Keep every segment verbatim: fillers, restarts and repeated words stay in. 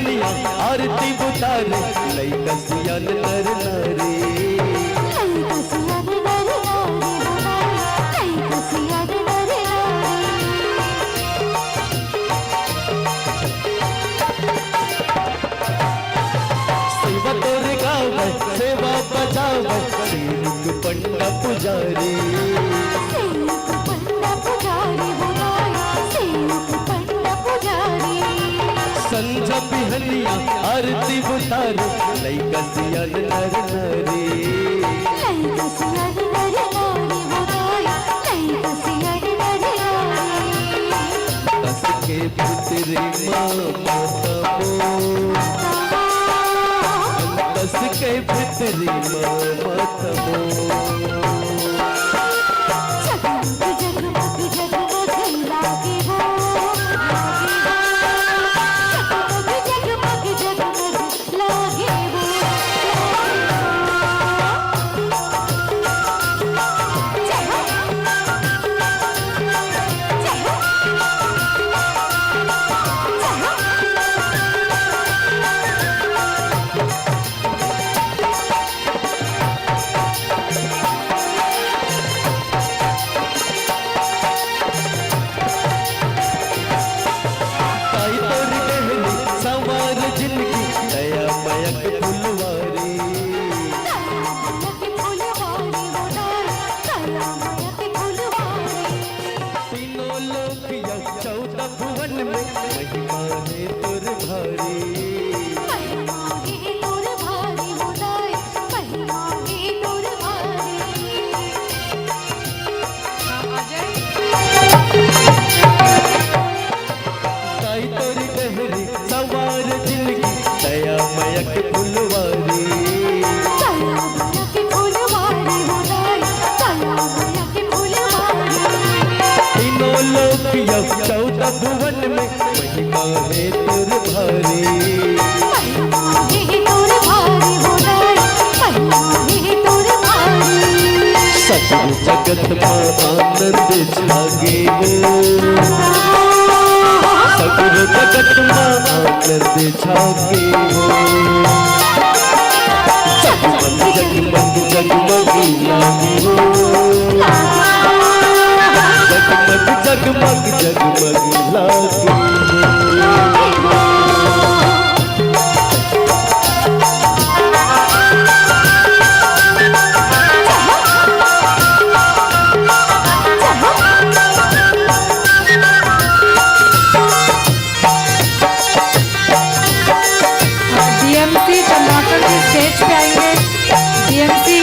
आरती उतारे लइका सियान नर नारी। लइका सियान नर नारी, लइका सियान नर नारी। सेवा तोर गावै, सेवा बजावै, सेवक पंडा पुजारी। सेवक पंडा पुजारी हो दाई, सेवक पंडा पुजारी। संझा बिहनिया आरती उतारे, लइका सियान नर नारी। लइका सियान नर नारी हो दाई, लइका सियान नर नारी। अंतस के भीतरी मा माता मोर। अंतस के भीतरी मा माता मोर। जगमग जगमग जगमग लागे वो, लागे वो। जगमग जगमग जगमग लागे वो, लागे वो। जय हो। जय हो। जय हो। ताई तोर डहरी संवार जिनगी, दया मया के फुलवारी। दया मया के फुलवारी हो दाई, दया मया के फुलवारी। तीनों लोक या चौदह भुवन में, महिमा हे तोर भारी। महिमा हे तोर भारी हो दाई, महिमा हे तोर भारी। हाँ, आ जाए। ताई तोर डहरी संवार जिनगी, दया मया के फुलवारी। दया मया के फुलवारी हो दाई, दया मया के फुलवारी। तीनों लोक या चौदह भुवन में, महिमा हे तोर भारी। महिमा हे तोर भारी हो दाई, महिमा हे तोर भारी। सगरो जगत मा आनंद छागे वो। सगरो जगत मा आनंद छागे वो। जगमग जगमग जगमग लागे वो। जगमग जगमग जगमग लागे वो। डीएमसी चंद्राकर जी स्टेज पे आएंगे। डीएमसी।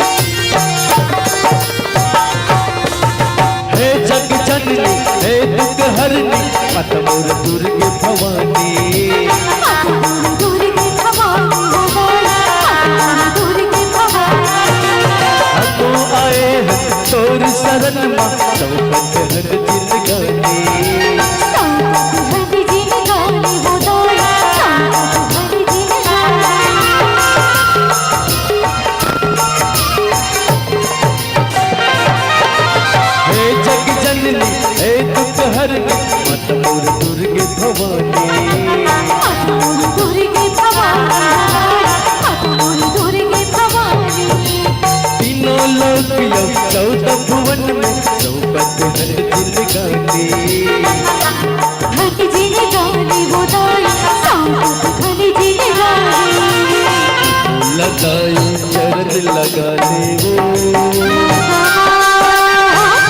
हे जग जननी, हे दुख हरनी, माता मोर दुर्गे भवानी। माता मोर दुर्गे भवानी हो दाई, माता मोर दुर्गे भवानी। हमो आए हैं तोर शरण मा, चौपट हर जिनगानी। चौपट हर जिनगानी हो दाई, चौपट हर जिनगानी। हे जग जननी, हे दुख हरनी, माता मोर दुर्गे भवानी। माता मोर दुर्गे भवानी, माता मोर दुर्गे भवानी। तीनों लोक या चौदह भुवन में, चौपट हर जिनगानी। हर जिनगानी वो दाई, चौपट हर जिनगानी। लगा दाई चरण लगा ले वो।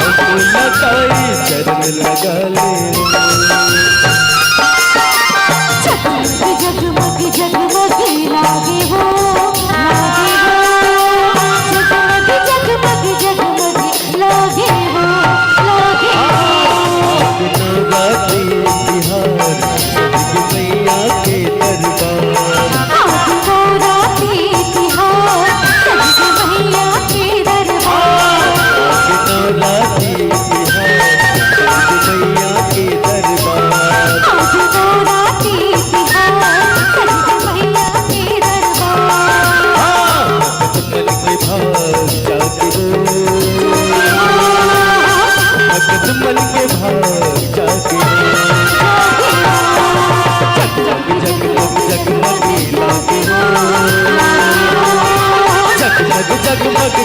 लगा दाई चरण लगा ले वो। जगमग जगमग जगमग लागे वो, लागे वो। जगमग जगमग जगमग लागे वो, लागे वो। आज नवरात्रि तिहार, सज गे मैया के दरबार। आज नवरात्रि तिहार, सज गे मैया के दरबार। आज नवरात्रि तिहार, सज गे मैया के दरबार।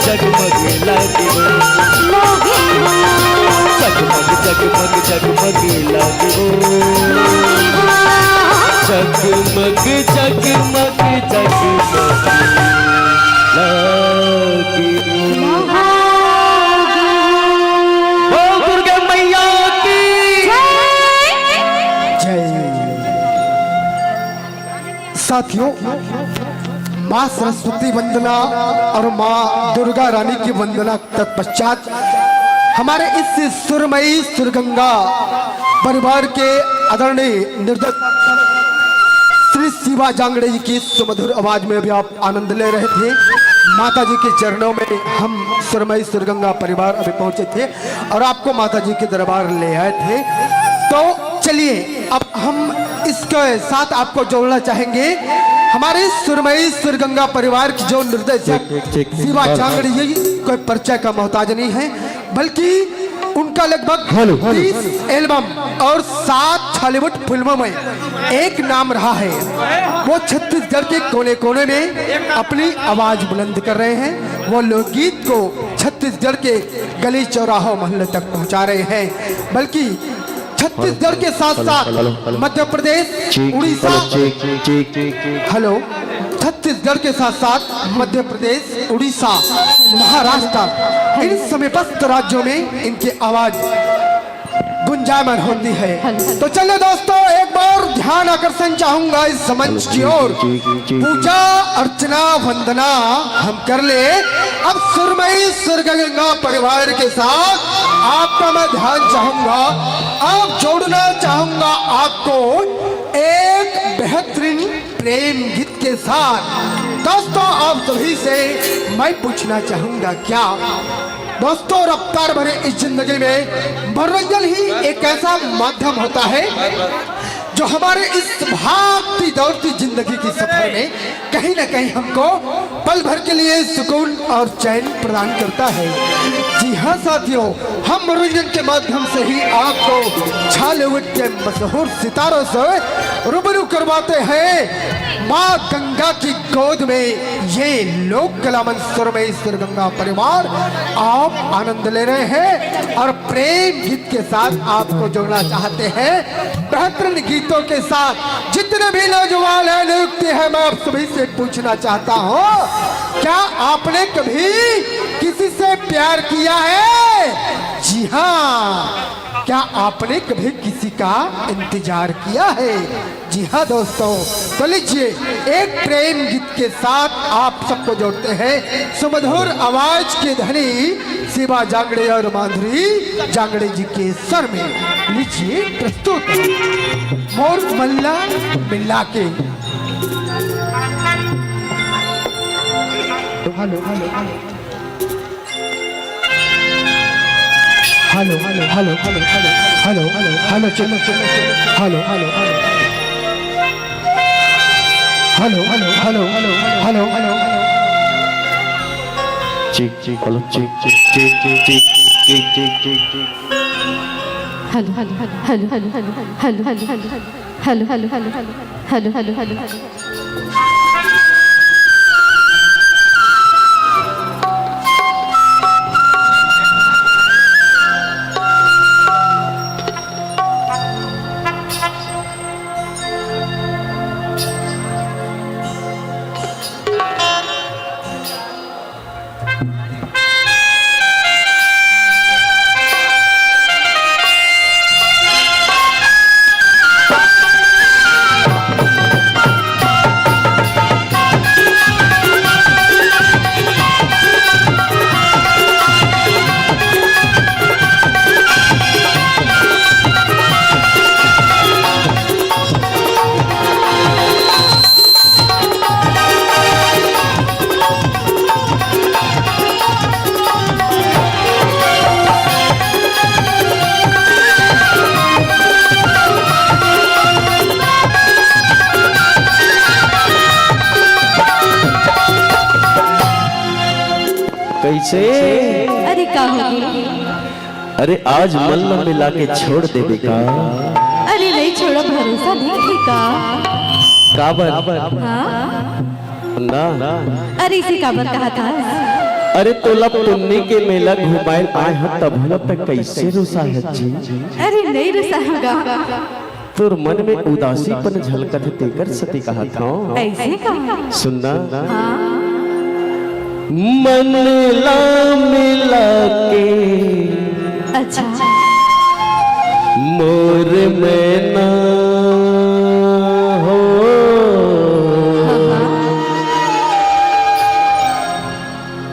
जगमग लागे हो। जगमग जगमग जगमग लागे हो। जगमग जगमग जगमग लागे हो। बोल दुर्गा मैया की। जय। साथियों, माँ सरस्वती वंदना और माँ दुर्गा रानी की वंदना तत्पश्चात हमारे इस सुरमई सुरगंगा परिवार के आदरणीय निर्देशक श्री शिवा जांगड़े जी की सुमधुर आवाज में अभी आप आनंद ले रहे थे। माता जी के चरणों में हम सुरमई सुरगंगा परिवार अभी पहुंचे थे और आपको माता जी के दरबार ले आए थे। तो चलिए, अब हम इसके साथ आपको जोड़ना चाहेंगे हमारे सुरमई सुरगंगा परिवार की जो निर्देशक शिवा चांगड़ी जी कोई परिचय का मोहताज नहीं है, बल्कि उनका लगभग तीस एल्बम और सात छॉलीवुड फिल्मों में एक नाम रहा है। वो छत्तीसगढ़ के कोने कोने में अपनी आवाज बुलंद कर रहे हैं। वो लोकगीत को छत्तीसगढ़ के गली चौराहों मोहल्ले तक पहुंचा रहे हैं, बल्कि छत्तीसगढ़ के साथ साथ मध्य प्रदेश, उड़ीसा, हेलो, छत्तीसगढ़ के साथ साथ मध्य प्रदेश, उड़ीसा, महाराष्ट्र, इन समीपस्थ राज्यों में इनकी आवाज गुंजायमान होती है। तो चलिए दोस्तों, एक बार ध्यान आकर्षण चाहूंगा इस मंच की ओर। पूजा अर्चना वंदना हम कर ले। अब सुरमई सुरगंगा परिवार के साथ आपका मैं ध्यान चाहूंगा, आप जोड़ना चाहूंगा आपको एक बेहतरीन प्रेम गीत के साथ। दोस्तों, आप सभी से मैं पूछना चाहूंगा क्या दोस्तों, रफ्तार भरे इस जिंदगी में मनोरंजन ही एक ऐसा माध्यम होता है जो हमारे इस भागती दौड़ती जिंदगी की सफर में कहीं ना कहीं हमको पल भर के लिए सुकून और चैन प्रदान करता है। जी हाँ साथियों, हम मनोरंजन के माध्यम से ही आपको छॉलीवुड के मशहूर सितारों से रूबरू करवाते हैं। माँ गंगा की गोद में ये लोक कला मंच सुरमई सुरगंगा परिवार आप आनंद ले रहे हैं और प्रेम गीत के साथ आपको जोड़ना चाहते हैं बेहतरीन गीतों के साथ। जितने भी नौजवान हैं, नृत्य हैं, मैं आप सभी से पूछना चाहता हूँ, क्या आपने कभी किसी से प्यार किया है? जी हाँ। क्या आपने कभी किसी का इंतजार किया है? जी हाँ दोस्तों, तो लीजिए, एक प्रेम गीत के साथ आप सबको जोड़ते हैं सुमधुर आवाज के धनी शिवा जांगड़े और माधुरी जांगड़े जी के स्वर में। लीजिए प्रस्तुत मोर मन ला मिला के। Hello, hello, hello. Hello, hello, hello, hello, hello, hello, hello, check, check, check, check. Hello, hello, hello. Hello, hello, hello, hello, hello, hello. Check, check, hello, check, check, check. Hello, hello, hello, hello, hello, hello. Hello, hello, hello, hello, hello, hello, hello, hello. कैसे? अरे का हो गया? अरे आज मन ल मिला के छोड़ देबे का? अरे नहीं छोड़ा, भरोसा नहीं है का? काबर? हाँ? ना। अरे इसे काबर कहा था? अरे तोला पुन्नी के मेला घुमाए आए हन, तभो तक कइसे रुसा है जी? अरे नहीं रुसा हँव गा। तोर मन में उदासीपन झलकत हे, तेकर सेती कहत हँव। अइसे का? सुन ना। हाँ। मन ला मिला के अच्छा। मोर मैना हो। हाँ, हाँ।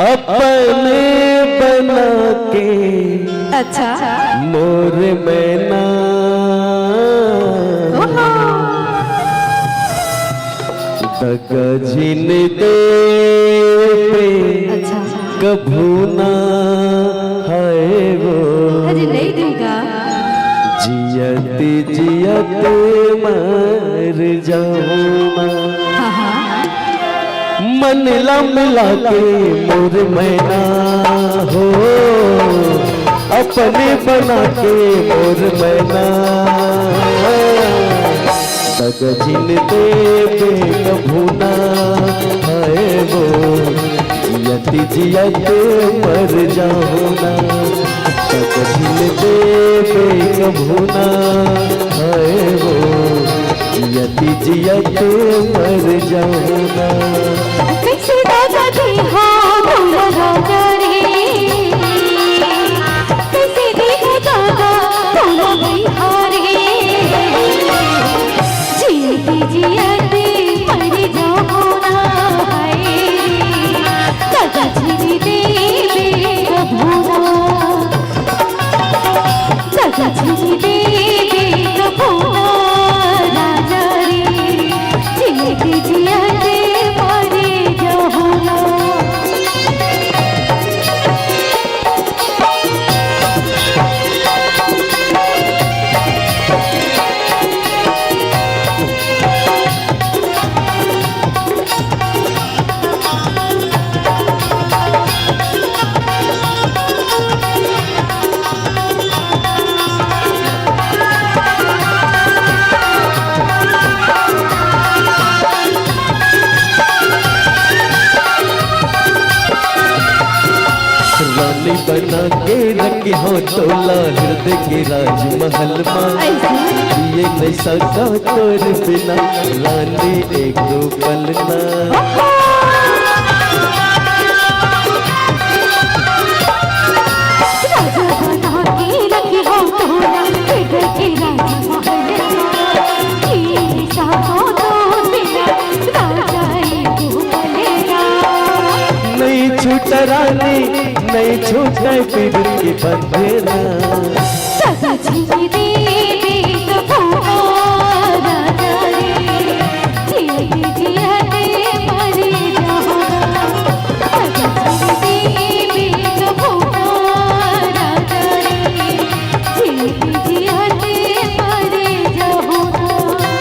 अपने बना के अच्छा। मोर मैना। ओहो। दगा झिन देबे अच्छा। कभू ना है वो। अरे नहीं देगा। जियत जियत मर जाऊँ ना। हाँ, हाँ। मन ला मिला के मोर मैना हो, अपने बना के मोर मैना। दगा झिन देबे कभू ना है वो, जियत जियत मर जाहूँ ना। दगा झिन देबे कभू ना है वो, जियत जियत मर जाहूँ ना। कइसे दगा दे हँव तोला राजा रे, कइसे दे हँव दगा तोला बिहारी। जियत जियत मर जाहूँ ना हाय रे, दगा झिन देबे कभू ना। दगा झिन देबे कभू ना राजा रे, जियत जियत मर जाहूँ ना। रानी बना के रखे हँव तोला हृदय के राजमहल मा। अइसे? जिए नहीं सका तोर बिना रानी एको पल ना। राजा बना के रखे हँव तोला हृदय के राजमहल मा। जिए नहीं सका तोर बिना राजा एको पल ना। नहीं छूटा रानी, नहीं छूटे पीर के बंधना। दगा झिन देबे कभू ना राजा रे, जियत जियत मर जाहूँ ना। दगा झिन देबे कभू ना राजा रे, जियत जियत मर जाहूँ ना।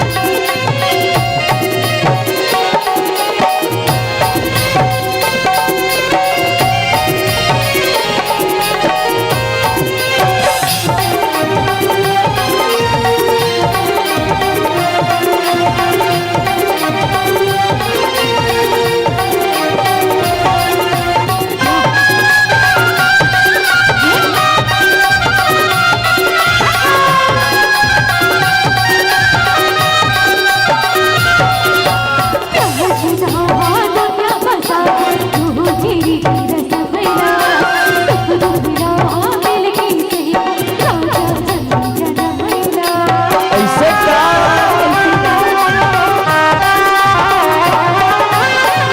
अइसे का?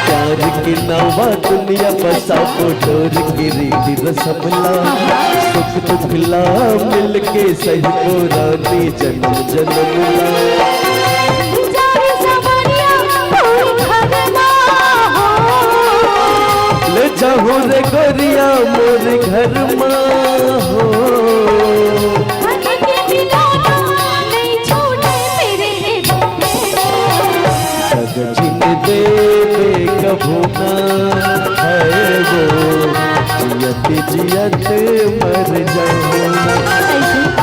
प्यार के नवा दुनिया बसाबो, डोर के रीति रसम ला, सुख दुख ला मिलके सहिबो रानी जनम जनम ला। ले जाहूँ रे गोरिया मोर घर मा हो। दगा झिन देबे कभू ना है वो, जियत जियत मर जाहूँ ना।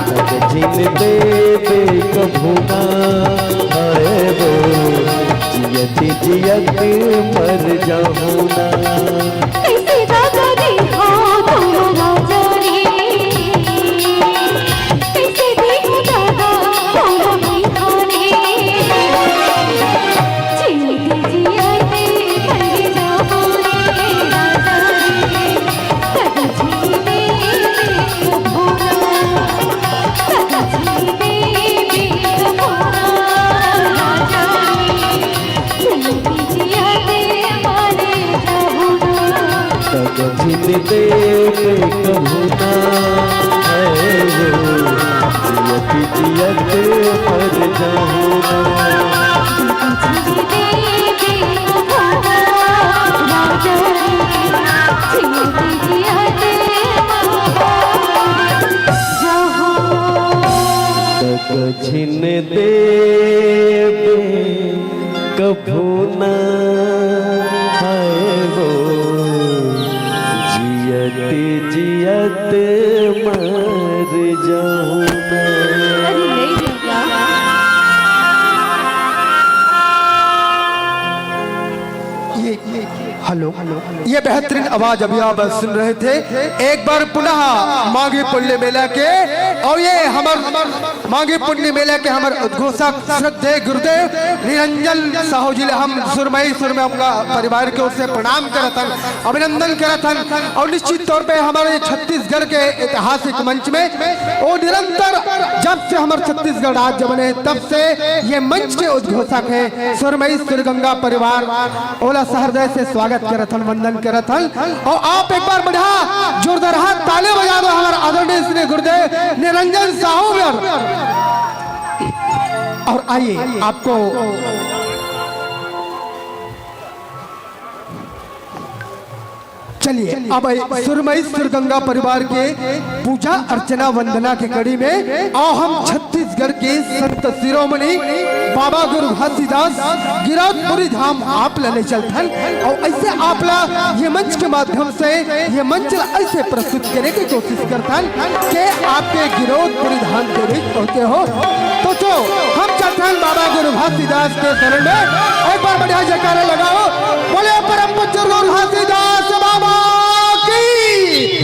दगा झिन देबे कभू ना है वो, जियत जियत मर जाहूँ ना। कइसे दगा तक छिन देबे कभू ना, है वो जियत जियत मर जाहूँ ना। तक छिन देबे कभू ना, है वो जियत जियत मर जाहूँ ना। अरे नहीं भैया। ये, ये, हेलो, ये बेहतरीन आवाज अभी आप सुन रहे थे। एक बार पुनः माघी पुन्नी मेला के, और ये हमर माघी पुन्नी मेला के हमर उद्घोषक श्रद्धेय गुरुदेव निरंजन साहू जी ले हम सुरमई सुरमई उनका परिवार के ओर से प्रणाम करत हन, अभिनंदन करत हन। और निश्चित तौर पे हमारे छत्तीसगढ़ के ऐतिहासिक मंच में वो निरंतर, जब से हमर छत्तीसगढ़ राज्य बने, तब से ये मंच के उद्घोषक है सुरमई सुरगंगा परिवार। ओला सहृदय से स्वागत करत हन, वंदन करत हन। और आप एक बार बढ़िया जोरदार हाथ ताली बजा दो हमारे आदरणीय श्री गुरुदेव निरंजन साहू बर। और आइए, आपको, चलिए, अब सुरमई सुरगंगा परिवार के पूजा अर्चना वंदना के कड़ी में आओ, हम छत्तीसगढ़ के संत शिरोमणि बाबा गुरु घासीदास गिरौदपुरी धाम आप ला ले चलथन। और ऐसे आप ला ये मंच के माध्यम से ये मंच ला ऐसे प्रस्तुत करे के कोशिश करथन के आपके गिरौदपुरी धाम के बीच पहुंचे हो। तो जो हम चलथन बाबा गुरु घासीदास के शरण में, एक बार बढ़िया जयकारा लगाओ, बोले परम पूज्य गुरु घासीदास बाबा की,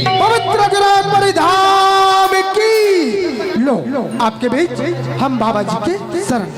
पवित्र गिरौदपुरी धाम की। लो, आपके बीच हम बाबा जी के शरण।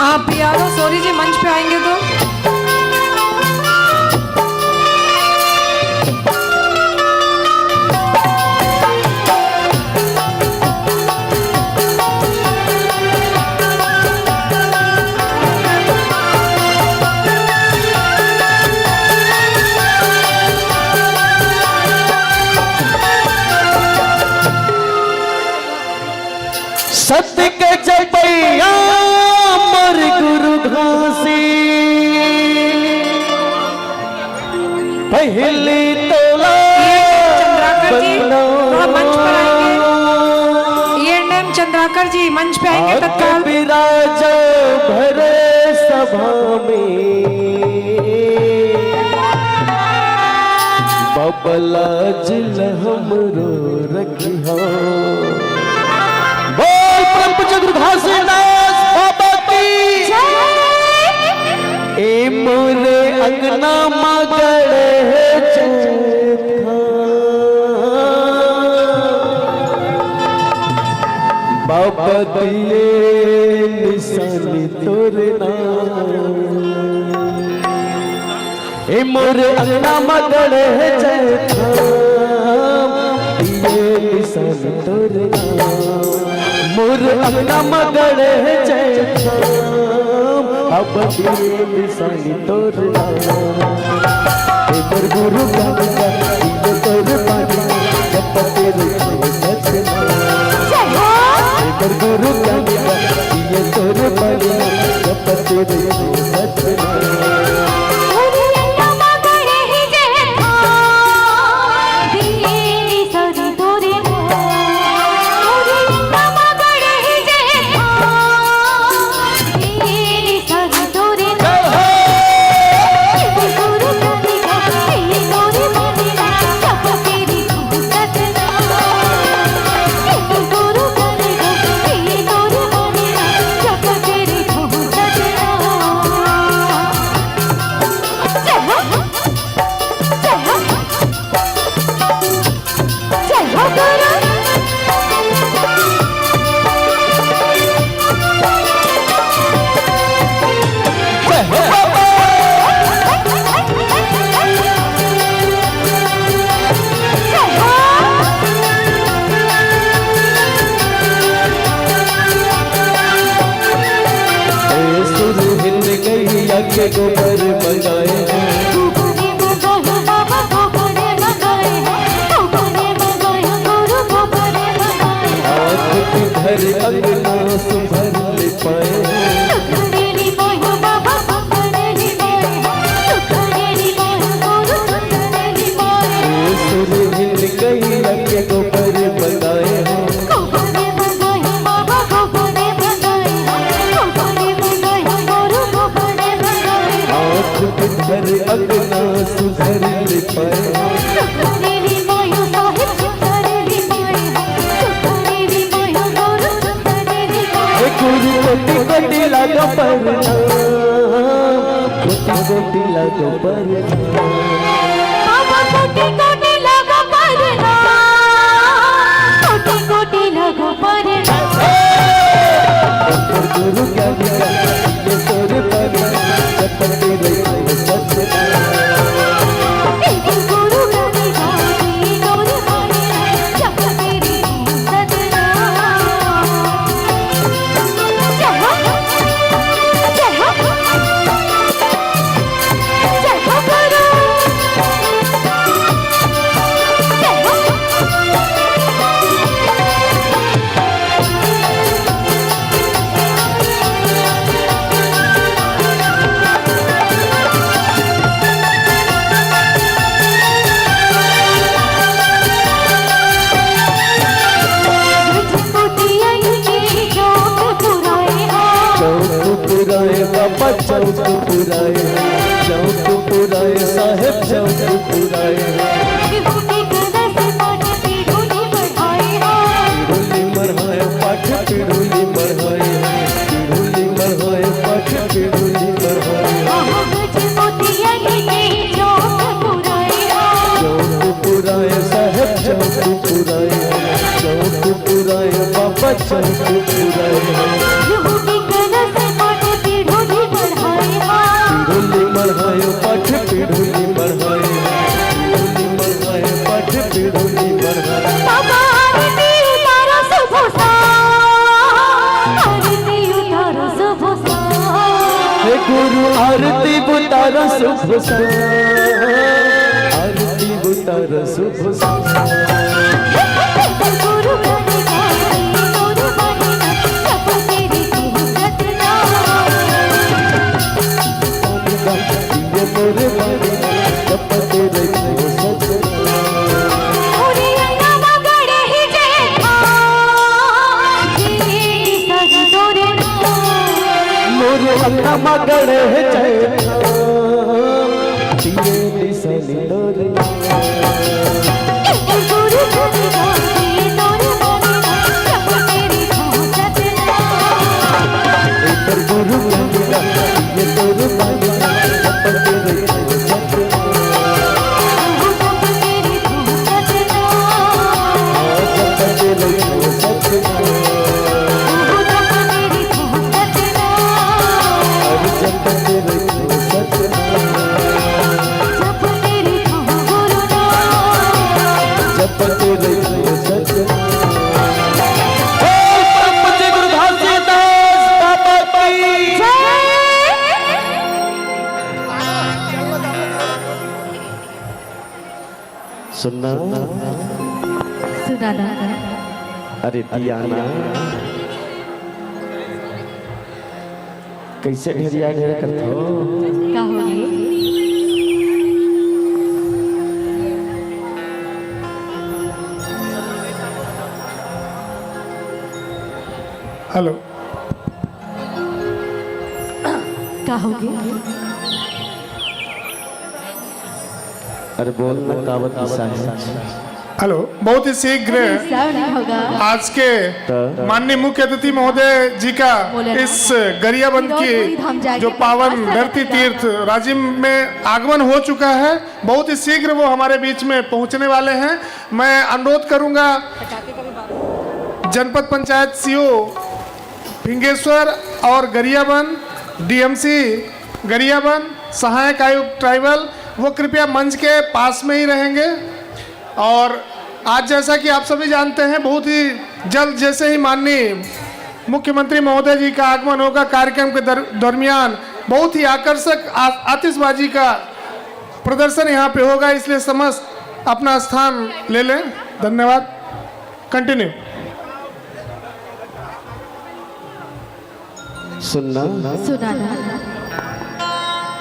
आप पी आर ओ सोरी जी मंच पे आएंगे तो। सत्य के जपैया मोर गुरु घासी, पहली तोला चंद्राकर जी, थोड़ा मंच पर आएंगे। E N M Chandrakar ji मंच पे आएंगे आके तत्काल। विराज भरे सभा में, बाबा लाज ल हमरो रखिहो। बोल परम पूज्य गुरु घासीदास बाबा की। ए मोरे अंगना मा गड़े हे चैतखाम। बाबा दिए निशानी तोर नाम। ए मोर अंगना मा गड़े हे चैतखाम, दिए निशानी तोर नाम। मोर अंगना मा गड़े हे चैतखाम, अब दिए निशानी तोर नाम। ए मोर गुरु गंगा, दिए तोर पानी, जपत रहिहौं सतनाम। ए मोर गुरु गंगा, दिए तोर पानी, जपत रहिहौं सतनाम। अरे अंगना सुभर लिपाए। सुभर लिपाए हो बाबा, सुभर लिपाए हो। सुभर लिपाए हो गुरु, सुभर लिपाए हो। ए सुरहिन गइया के गोबर मंगाए हो। गोबर मंगाए हो बाबा, गोबर मंगाए हो। गोबर मंगाए हो गुरु, गोबर मंगाए हो। आँख के भर अंगना सुभर लिपाए हो। सुभर लिपाए हो साहेब, सुभर लिपाए हो। सुभर लिपाए हो गुरु, सुभर लिपाए हो। ए गुरु कोटि कोटि लागो प्रणाम, कोटि कोटि लागो प्रणाम। बाबा कोटि कोटि लागो प्रणाम, कोटि कोटि लागो प्रणाम। गुरु ज्ञान का ये तोर पर जपते रहो सतनाम। एक गुरु ज्ञान का ये तोर पर जपते रहो सतनाम। जय हो, जय हो। जय हो गुरु। जय हो। चौक पुराए बाबा, चौक पुराए, चौक पुराए साहेब, चौक पुराए। पिढुली मढ़ाए पाठ, पिढुली मढ़ाए, पिढुली मढ़ाए पाठ, पिढुली मढ़ाए। चौक पुराए साहेब, चौक पुराए, चौक पुराए बाबा, चौक पुराए। पिढुली मढ़ाए पाठ, पिढुली मढ़ाए, पिढुली मढ़ाए पाठ, पिढुली मढ़ाए। बाबा आरती उतारो शुभ सा, आरती उतारो शुभ सा। हे गुरु आरती उतारो शुभ सा, आरती उतारो शुभ सा। मोर अंगना म गड़े हे जय। सुनना। सुनाना। अरे दिया ना। कइसे ढेरिया ढेर करथो? का होगे? हेलो। का होगे? अरे बोल ना, कावत किसा है? हेलो, बहुत ही शीघ्र आज के माननीय मुख्य अतिथि महोदय जी का इस गरियाबंद की जो पावन धरती तीर्थ राजिम में आगमन हो चुका है। बहुत ही शीघ्र वो हमारे बीच में पहुंचने वाले हैं। मैं अनुरोध करूंगा जनपद पंचायत सीओ फिंगेश्वर और गरियाबंद, डीएमसी गरियाबंद, सहायक आयुक्त ट्राइबल, वो कृपया मंच के पास में ही रहेंगे। और आज जैसा कि आप सभी जानते हैं, बहुत ही जल्द जैसे ही माननीय मुख्यमंत्री महोदय जी का आगमन होगा, कार्यक्रम के दर-, दरमियान बहुत ही आकर्षक आ-, आतिशबाजी का प्रदर्शन यहाँ पे होगा, इसलिए समस्त अपना स्थान ले लें। धन्यवाद। कंटिन्यू। सुनना। सुनाना।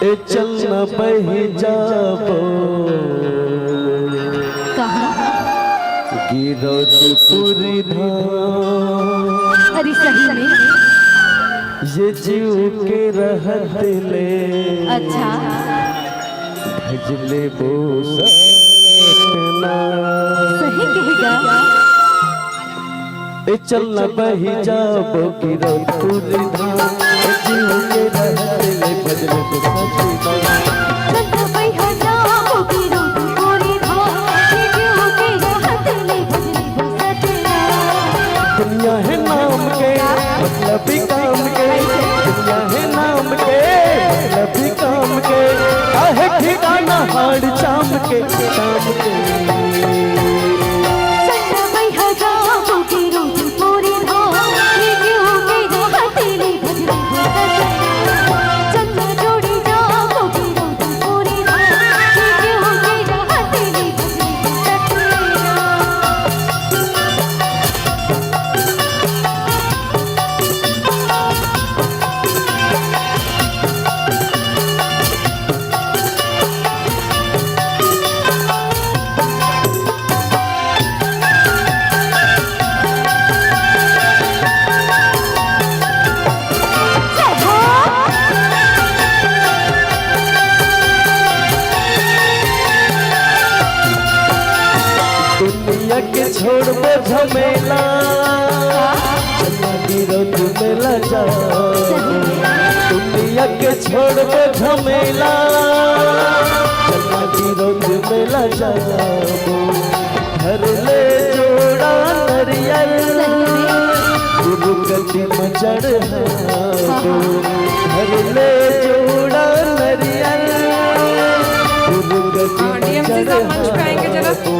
ए चल न बहि जाबो। कहाँ? गिरौदपुरी धाम। अरे सही में? ये जीव के रहत ले। अच्छा। भजले बो सतना। सही कहेगा। ए चल न बहि जाबो गिरौदपुरी धाम, ए जीव के रहत ले भजले बो सतना। चल न बहि जाबो गिरौदपुरी धाम, ए जीव के रहत ले भजले बो सतना। दुनिया है नाम के, मतलब ही काम के। दुनिया है नाम के, मतलब ही काम के। काहे ठिकाना हाड़ चाम के, चाम के। दुनिया के छोड़बो झमेला, चल ना गिरौद मेला जाबो। दुनिया के छोड़बो झमेला, चल ना गिरौद मेला जाबो। धर ले जोड़ा नरियल, गुरु गद्दी म चढ़ाबो। धर ले जोड़ा नरियल, गुरु गद्दी हाँ, म डीएमसी साहब मंच पे आएंगे जरा। चढ़ाबो।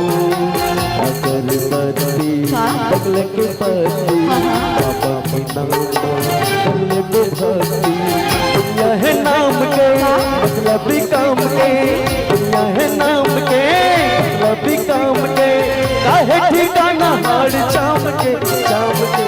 अगरबत्ती, हाँ। बगल के पत्ती, हाँ, हाँ। बाबा के नाम, कर ले वो भक्ति। दुनिया है नाम के, मतलब ही काम के। दुनिया है नाम के, मतलब ही काम के। काहे ठिकाना हाड़ चाम के, चाम के।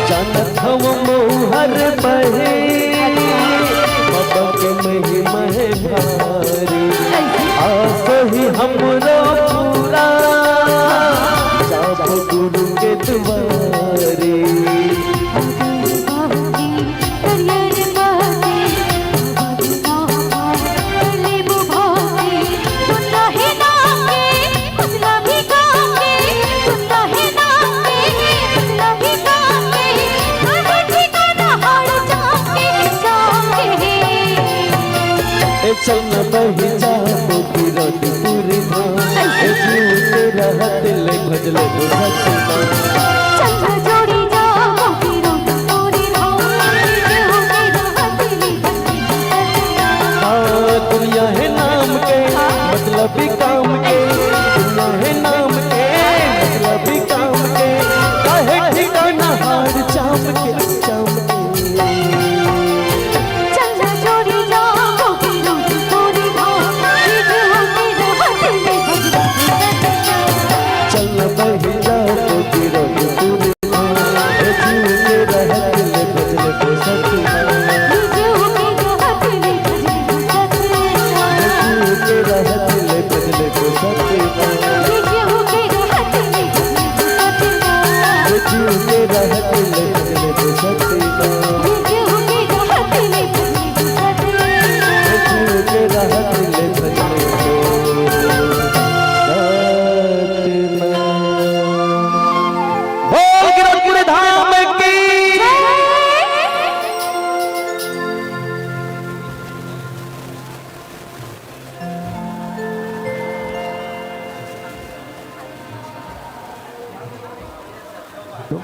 जानत हव मउहर बहे, बाबा के महिमा है भारी। आस ही हमरो पूरा, जाबो गुरु के दुआरे। ए चल न बहि जाबो गिरौदपुरी धाम, ए जीव के रहत ले भजले बो सतना। हाँ, दुनिया है नाम के, मतलब ही काम के। दुनिया है नाम के, मतलब ही काम के। काहे ठिकाना हाड़ चाम के, चाम के। चल न बहि जाबो Giraudpuri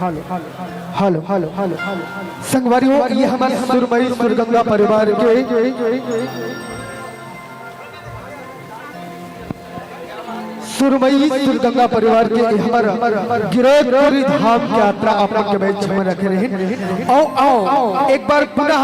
hello, hello, hello, hello. संगवारी हो, ये हमर सुरमई सुरगंगा परिवार के, सुरमई सुरगंगा परिवार के ये हमर गिरौदपुरी धाम के यात्रा आप मन के बीच में रखे रहे। आओ, आओ, एक बार पुनः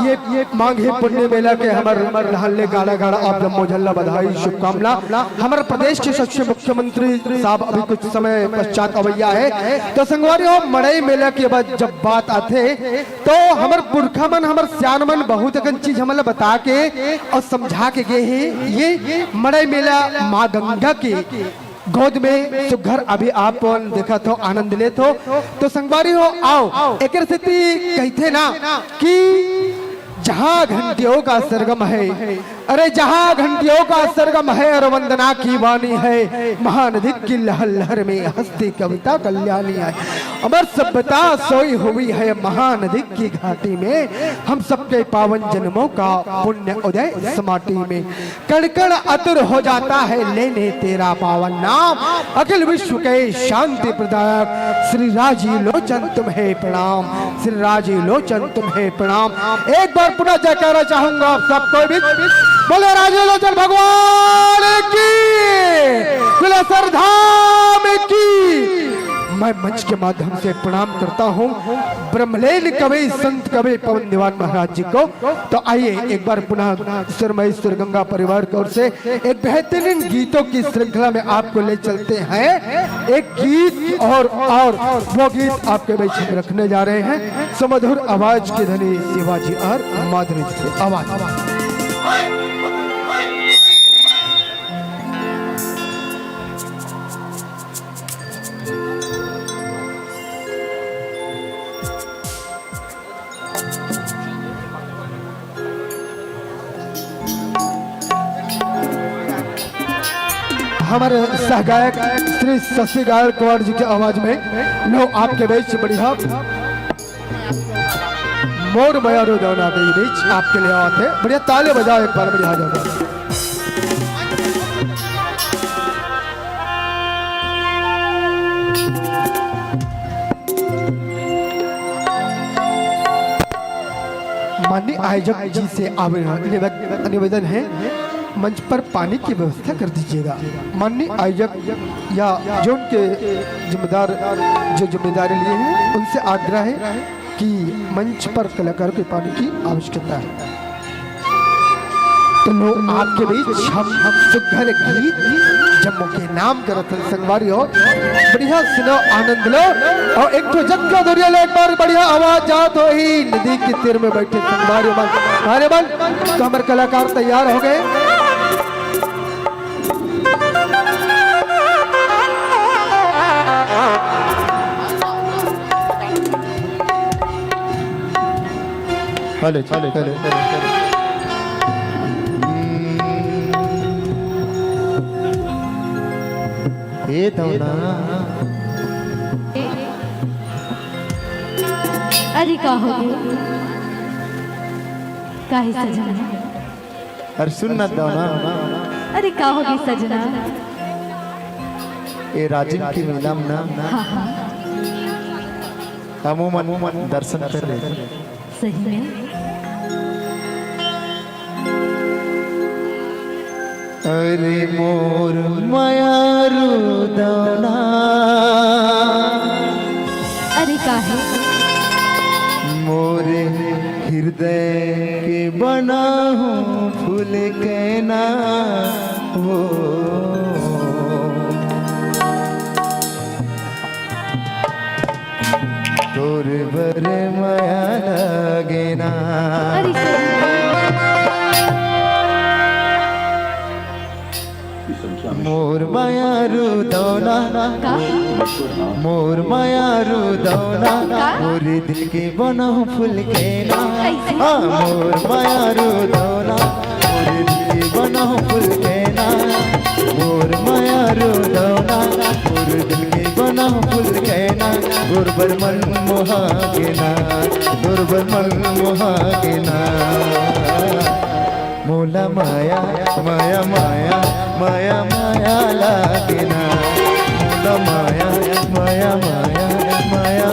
ये माघी पुन्नी मेला के हमर लहन ले गाड़ा गाड़ा आप जम्मो झन ला बधाई, शुभकामना। हमर प्रदेश के सबसे मुख्यमंत्री साहब अभी कुछ समय पश्चात अवैया है। तो संगवारी हो, मड़ई मेला के बाद जब बात आथे, तो हमर पुरखा मन, हमर सियान मन बहुत अकन चीज हमन ला बता के अउ समझा के गे हे। ये मड़ई मेला माँ गंगा के गोद में सुघर अभी आप मन देखत हो, आनंद लेत हो। तो संगवारी हो, आओ, एकर सेती कहिथे ना कि जहाँ घंटियों का सरगम है, अरे, जहाँ घंटियों का सरगम है और वंदना की वाणी है, महानदी की लहर लहर में हंसती कविता कल्याणी है। अमर सभ्यता सोई हुई है महानदी की घाटी में, हम सबके पावन जन्मों का पुण्य उदय समाटी में। कण कण आतुर हो जाता है लेने तेरा पावन नाम, अखिल विश्व के शांति प्रदायक श्री राजी लोचन तुम्हें प्रणाम, श्री राजी लोचन तुम्हें प्रणाम। एक बार पुनः जयकारा चाहूंगा आप सबको भी, बोले राजी लोचन भगवान की, बिलेसर धाम की। मैं मंच के माध्यम से प्रणाम करता हूँ ब्रह्मलीन कवि संत कवि पवन दीवान महाराज जी को। तो आइए, एक बार पुनः सुरमई सुरगंगा परिवार की ओर से एक बेहतरीन गीतों की श्रृंखला में आपको ले चलते हैं। एक गीत और, और वो गीत आपके बीच में रखने जा रहे हैं सुमधुर आवाज के धनी शिवाजी और माधुरी जी की आवाज। हमारे सहगायक श्री शशि गायकवाड़ जी की आवाज में लो आपके बीच बढ़िया मोर मया रो दौना के बीच आपके लिए आते। बढ़िया ताली बजाओ एक बार, बढ़िया जाओ। माननीय आयोजक जी से आवे-, निवेद-, निवेदन है, मंच पर पानी की व्यवस्था कर दीजिएगा। माननीय आयोजक या जो उनके जिम्मेदार, जो जिम्मेदारी लिए हैं, उनसे आग्रह है कि मंच पर कलाकारों के पानी की आवश्यकता है। तो लो, आपके बीच हम, हम सुघर गीत जम्मो के नाम करत हन संगवारी हो। बढ़िया सुनो, आनंद लो। और एक ठो जग का दौरिया लो, एक बार बढ़िया आवाज जात हो ही नदी के तीर में बैठे संगवारी मन। अरे बन, तो हमारे कलाकार तैयार हो गए। Hello, hello, hello, hello. ए दौना। अरे का हो गया? काहे सजना? अरे सुन ना दौना। अरे का हो गया सजना? ए राजिम के मेला में ना। हाँ, हाँ। हमू मन दर्शन कर ले। सही में। अरे मोर मयारू दौना। अरे काहे? मोरे हृदय के बनाहूँ फूल के ना हो। तोर बर मया लागे ना। अरे सही। मोर मयारू दौना। का? मोर मयारू दौना। का? मोर दिल के बनाहूँ फूल के ना। कैसे? हाँ, मोर मयारू दौना। मोर दिल के बनाहूँ फूल के ना। मोर मयारू दौना। मोर दिल के बनाहूँ फूल के ना। तोर बर मन मोहा गे ना। तोर बर मन मोहा गे ना। मोला माया, माया, माया, माया, माया लागे ना। मोला माया, माया, माया, माया,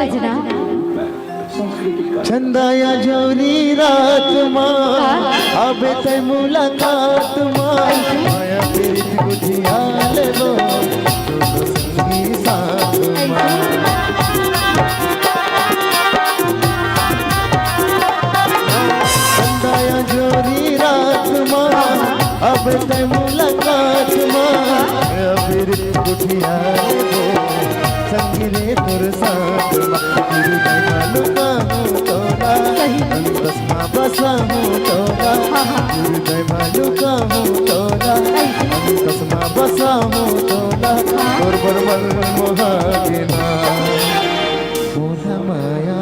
सजना। चंदा या जोरी रात मा, आबे तै मुलाकात मा, माया पीरित गुठिया लेबो, दोनों संगी साथ मा। चंदा या जोरी रात मा, आबे तै मुलाकात मा, माया पीरित गुठिया लेबो, संगी रे तोर साथ मा। हृदय मा लुकाहूँ तोला, सही। अंतस मा बसाहूँ तोला। हाँ, हाँ। हृदय मा लुकाहूँ तोला, सही। अंतस मा बसाहूँ तोला। हाँ। तोर बर मन मोहा गे ना। मोला माया,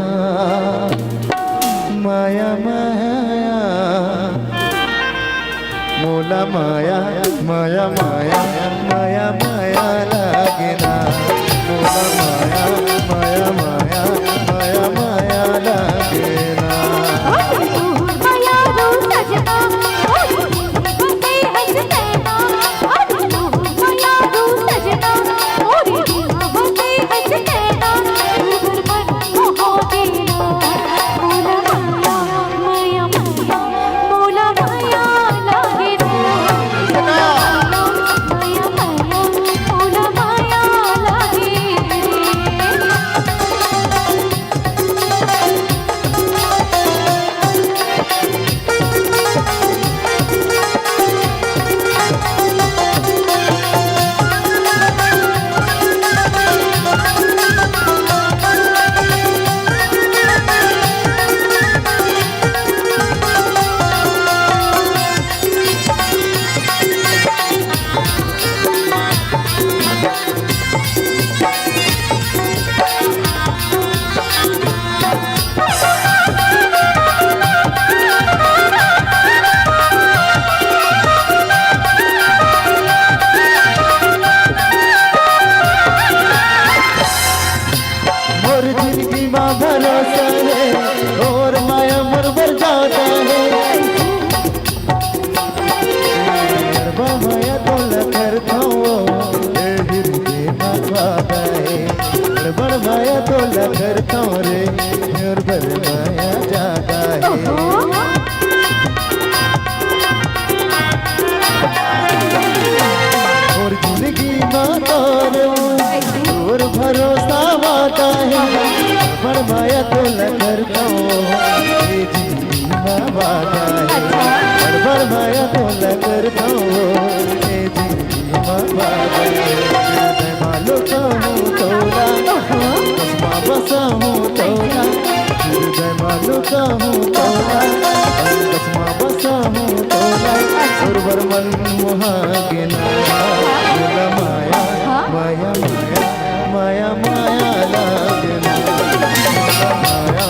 माया, माया। मोला माया, माया, माया, माया, माया लागे ना। मोला माया, माया, माया, माया, माया लागे ना। मोर जिंदगी मा भरोसा हे, तोर माया मोर बर जादा हे। बड़ माया तोला करथों, ए हृदय मा वादा हे। बड़ माया तोला करथों रे, मोर बर माया जादा हे। ओहो। मोर जिंदगी मा तोर, तोर भरोसा वादा हे। बड़ माया तोला करथों, ए जिंदगी मा वादा हे। बड़, बड़ माया तोला करथों, ए जिंदगी मा वादा हे। हृदय मा लुकाहूँ तोला, अंतस मा बसाहूँ तोला। हृदय मा लुकाहूँ तोला, अंतस मा बसाहूँ तोला। तोर बर मन मोहा गे ना। मोला माया, माया, माया, माया, माया लागे ना। मोला माया,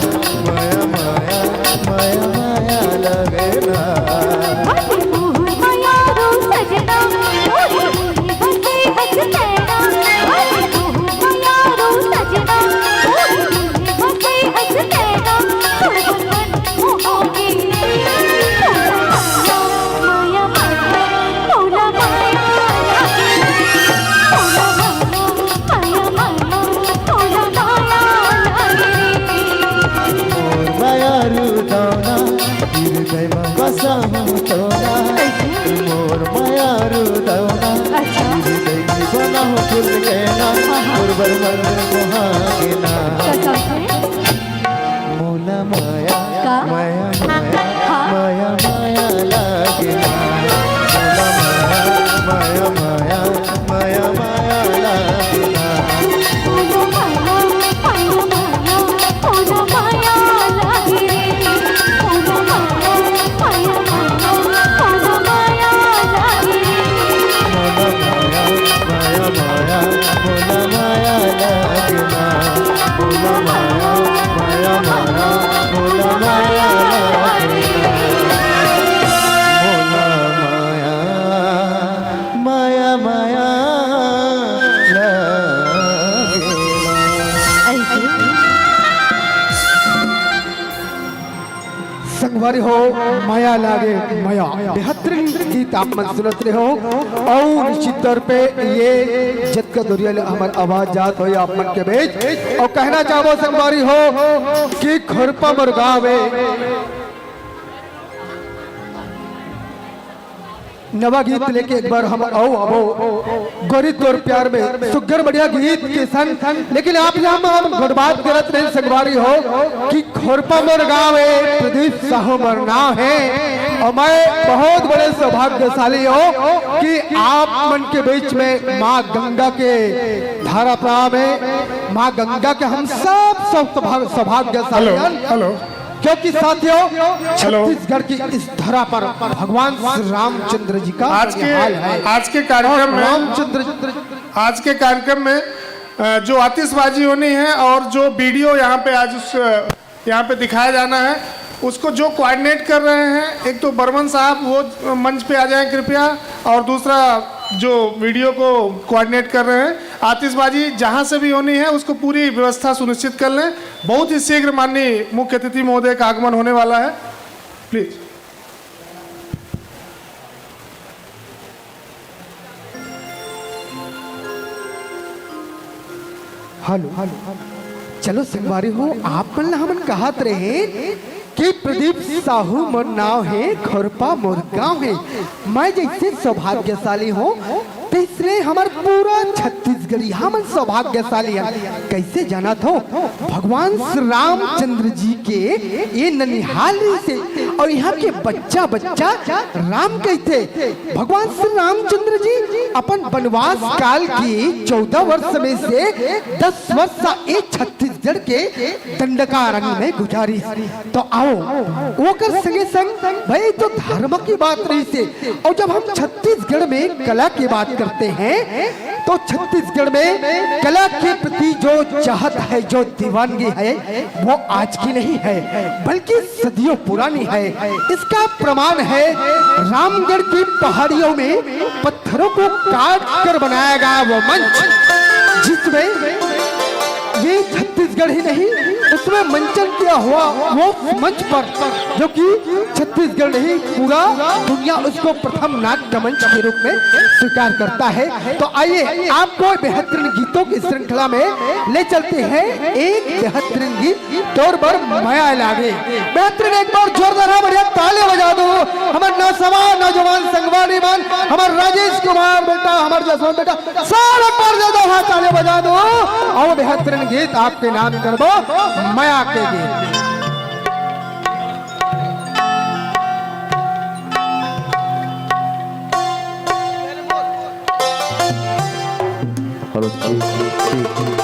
माया, माया, माया, माया लागे ना। मोर माया रुदौना, हृदय मा बसाहूँ तोला। मोर माया रुदौना, अच्छा। हृदय की बनाहूँ फूल के ना, हाँ, हाँ। मोर बर मन मोहा गे ना। कसम से? मोला माया, का? माया, माया, हाँ। माया, माया लागे ना। मोला माया, माया, माया, माया, माया लागे ना। मोला माया, माया, माया, मोला माया लागे। संगवारी हो, मया लागे मया, बेहतरीन गीत आप मन सुनत रहे हो। और निश्चित तौर पे ये जतका दुरिहा ले हमर आवाज जात होही आप मन के बीच, और कहना चाहबो संगवारी हो कि खुरपा मोर गाँव ए नवा गीत लेके एक बार हम अउ आबो गोरी तोर प्यार में सुग्घर बढ़िया गीत के संग। लेकिन आप यहाँ हम गोठ बात करत रहे संगवारी हो कि खुरपा मोर गाँव ए प्रदीप साहू मोर नाव हे, और मैं बहुत बड़े सौभाग्यशाली हो कि आप मन के बीच में माँ गंगा के धारा प्रवाह में, माँ गंगा के हम सब सब सौभाग-, सौभाग्यशाली हेलो, हन। हेलो। क्योंकि साथियों, हेलो। छत्तीसगढ़ की इस धरा पर भगवान श्री रामचंद्र जी का आज के, निहाल है। आज के कार्यक्रम और में, रामचंद्र आज के कार्यक्रम में, अ, जो आतिशबाजी होनी है और जो वीडियो यहाँ पे आज उस, अ, यहाँ पे दिखाया जाना है, उसको जो कोऑर्डिनेट कर रहे हैं, एक तो बर्मन साहब, वो, अ, मंच पे आ जाएं कृपया, और दूसरा जो वीडियो को कोऑर्डिनेट कर रहे हैं, आतिशबाजी जहाँ से भी होनी है, उसको पूरी व्यवस्था सुनिश्चित कर लें। बहुत ही शीघ्र माननीय मुख्य अतिथि महोदय का आगमन होने वाला है। प्लीज। Hello, hello. चलो संगवारी हो, आप मन ला हमन कहत रहे कि प्रदीप साहू मोर नाव हे, खुरपा मोर गाँव हे। मैं जैसे सौभाग्यशाली हूँ, तैसने हमर पूरा छत्तीसगढ़िया मन सौभाग्यशाली हन। कैसे जानत हो? भगवान श्री रामचंद्र जी के ये ननिहाल रहिसे और यहाँ के बच्चा बच्चा राम कहिथे। भगवान श्री रामचंद्र जी अपन वनवास काल की चौदह वर्ष में से दस वर्ष ए छत्तीसगढ़ के दंडकारण्य में गुजारिस। तो आओ, ओकर संगे संग भाई तो धर्म की बात रहिसे। और जब हम छत्तीसगढ़ में कला की बात करते हैं, तो छत्तीसगढ़ में कला के प्रति जो चाहत है, जो दीवानगी है, वो आज की नहीं है, बल्कि सदियों पुरानी है। इसका प्रमाण है रामगढ़ की पहाड़ियों में पत्थरों को काट कर बनाया गया वो मंच, जिसमें ये छत्तीसगढ़ ही नहीं, उसमें मंचन किया हुआ वो मंच पर, जो कि छत्तीसगढ़ नहीं, पूरा दुनिया उसको प्रथम नाट्य मंच के रूप में स्वीकार करता है। तो आइए, आपको बेहतरीन गीतों की श्रृंखला में ले चलते हैं एक बेहतरीन गीत, तोर बर मया लागे। बेहतरीन, एक बार जोरदार, हाँ, बढ़िया ताली बजा दो। हमर नौजवान, नौजवान संगवारी मन, हमर राजेश कुमार बेटा, हमर जसवंत बेटा, सब एक बार जोरदार, हाँ, ताली बजा दो। और बेहतरीन गीत आपके नाम करबो, मया के गीत। हेलो, ठीक, ठीक, ठीक।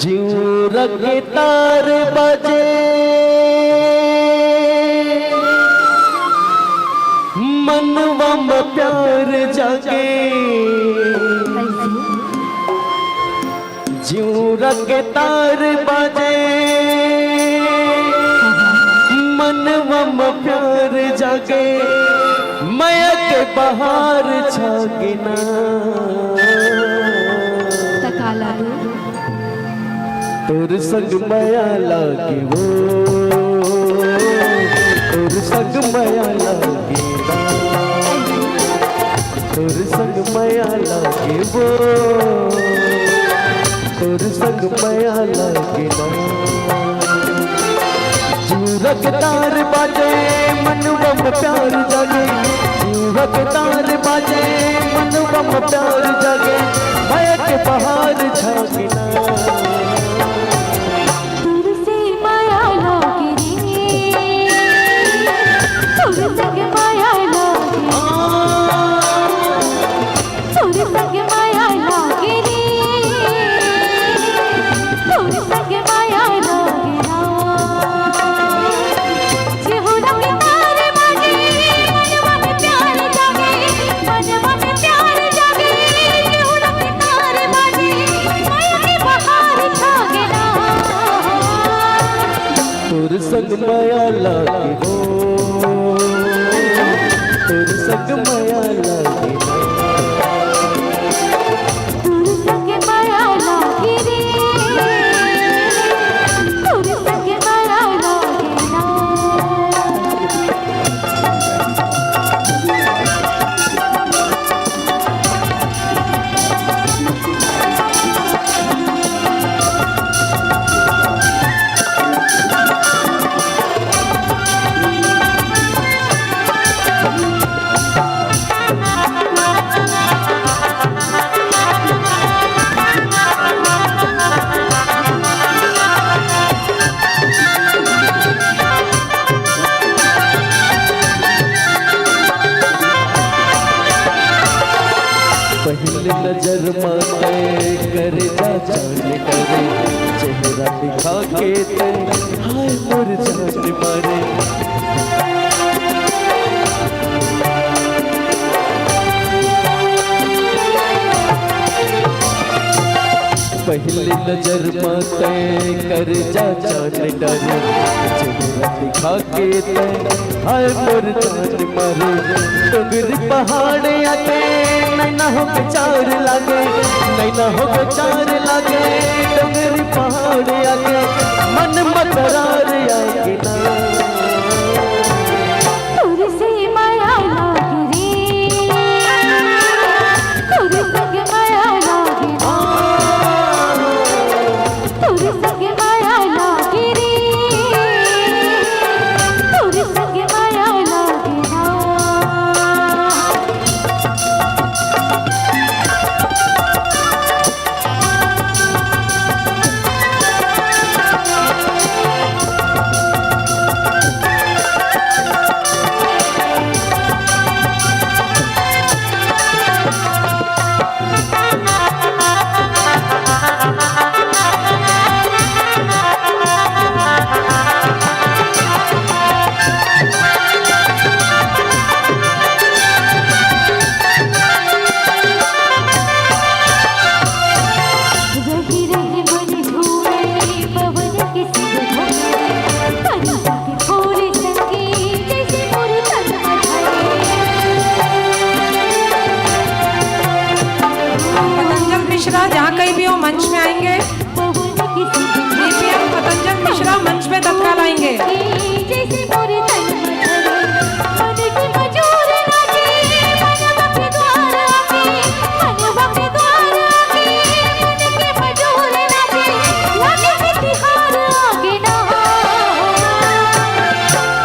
जिउरा के तार बजे, मनवा म प्यार जागे। जिउरा के तार बजे, मनवा म प्यार जागे, मया के बहार छागे ना। त का लागे? तोर संग मया लागे वो, तोर संग मया लागे ना। तोर संग मया लागे वो, तोर संग मया लागे ना। जुरक तार बाजे, मनवा म प्यार जागे। जुरक तार बाजे, मनवा म प्यार जागे। मया के बहार छागे ना। तोर से माया लागे रे, तोर संग माया लागे। तोर संग माया लागे रे, तोर संग माया लागे ना। जेहू रंग तार बाजे, मनवा में प्यार जागे, मनवा में प्यार जागे। जेहू रंग तार बाजे, माया के बहार छागे ना। तोर संग मया लागे हो, तोर संग मया लागे ना। तोर संग मया लागे रे, तोर संग मया लागे ना। पहले नजर मा तय करे जा जाने करे, चेहरा दिखा के तय हाय मोर जान मारे। पहले नजर मा तय करे जा जाने करे, चेहरा दिखा के तय हाय मोर जान मारे। डोंगरी पहाड़ आके नैना हो के चार लागे, नैना हो के चार लागे। डोंगरी पहाड़ आके मन म करार आगे ना। तोर से माया लागे रे, तोर संग माया लागे ना। तोर संग माया लागे रे, तोर संग माया लागे ना। पतंजल मिश्रा जहाँ कहीं भी हो, मंच में आएंगे। बीपीएम पतंजल मिश्रा मंच पे तत्काल आएंगे।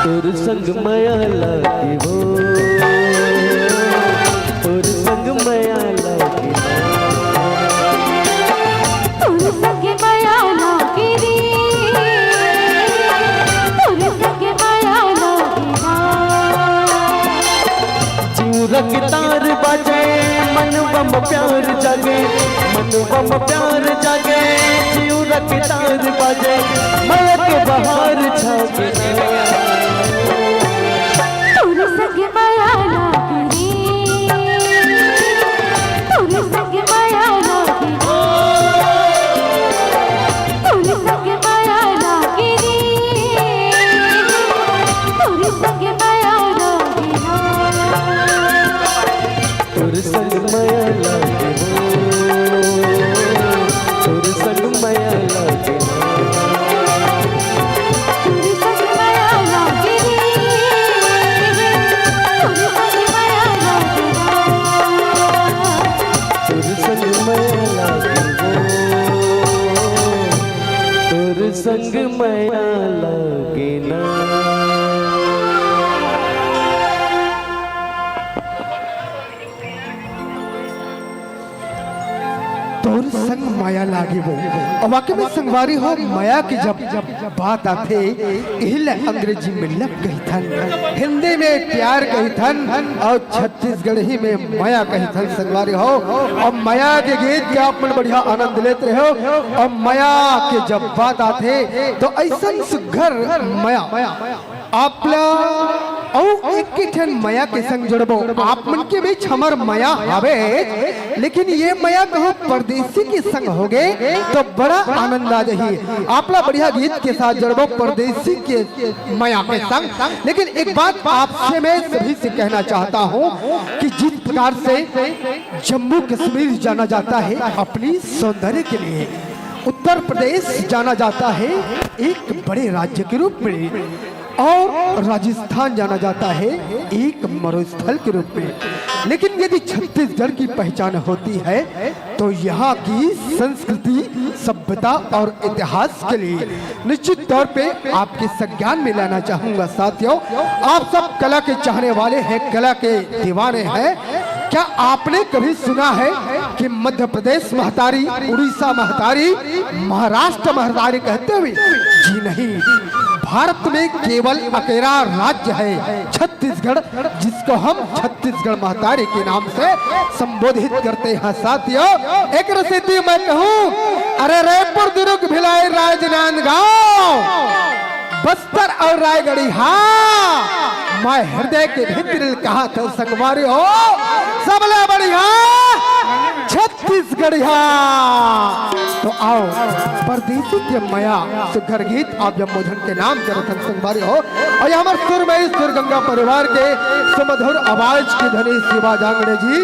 तोर संग मया लागे वो, तोर संग मया लागे। तोर संग मया लागे रे, तोर संग मया लागे ना। जिउरा के तार बाजे, मनवा म प्यार जागे, मनवा म प्यार जागे। जिउरा के तार बाजे, मया के बहार छागे। तोर संग मया लागे रे, तोर संग मया लागे। तोर संग मया लागे रे, तोर संग मया लागे ना। तोर संग मया लागे हो, तोर संग मया लागे ना। तोर संग मया लागे। संग मया लागे ना। तोर संग मया लागे वो। अउ वाकई में संगवारी हो, मया के जब बात आथे, इही ला अंग्रेजी में love कहिथन, हिंदी में प्यार कहिथन, अउ छत्तीसगढ़ी में मया कहिथन संगवारी हो। अउ मया के गीत के आप मन बढ़िया आनंद लेत रहे हो। अउ मया के जब बात आथे, तो अइसन सुघर मया आप ला अउ एक ठन मया के संग जोड़बो। आप मन के बीच हमर मया हवे, लेकिन ये मया कहूँ परदेसी के संग होगे, तो बड़ा आनंद आ जाही। आप ला बढ़िया गीत के साथ जोड़बो परदेसी के मया के संग। लेकिन एक बात आपसे, मैं सभी से कहना चाहता हूँ कि जिस प्रकार से जम्मू कश्मीर जाना जाता है अपनी सौंदर्य के लिए, उत्तर प्रदेश जाना जाता है एक बड़े राज्य के रूप में, और राजस्थान जाना जाता है एक मरुस्थल के रूप में, लेकिन यदि छत्तीसगढ़ की पहचान होती है, तो यहाँ की संस्कृति, सभ्यता और इतिहास के लिए निश्चित तौर पे आपके संज्ञान में लाना चाहूंगा। साथियों, आप सब कला के चाहने वाले हैं, कला के दीवाने हैं। क्या आपने कभी सुना है कि मध्य प्रदेश महतारी, उड़ीसा महतारी, महाराष्ट्र महतारी कहते हुए? जी नहीं, भारत में केवल अकेला राज्य है छत्तीसगढ़, जिसको हम छत्तीसगढ़ महतारी के नाम से संबोधित करते हैं। साथियों, एक सेती मैं कहूँ, अरे रायपुर, दुर्ग, भिलाई, राजनांदगांव, बस्तर और रायगढ़ी, हाँ, मैं हृदय के भीतर कहा था संगवारी हो, सबले बढ़िया छत्तीसगढ़िया। तो आओ, परदेसी के मया सुघर गीत आप जब मोझन के नाम के रतन संगवारी हो, और ये हमारे सुरमई सुरगंगा परिवार के सुमधुर आवाज के धनी शिवा जांगड़े जी,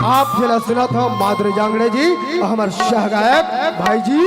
आप जिला सुनत हो माधुरी जांगड़े जी और हमारे सह गायक भाई जी।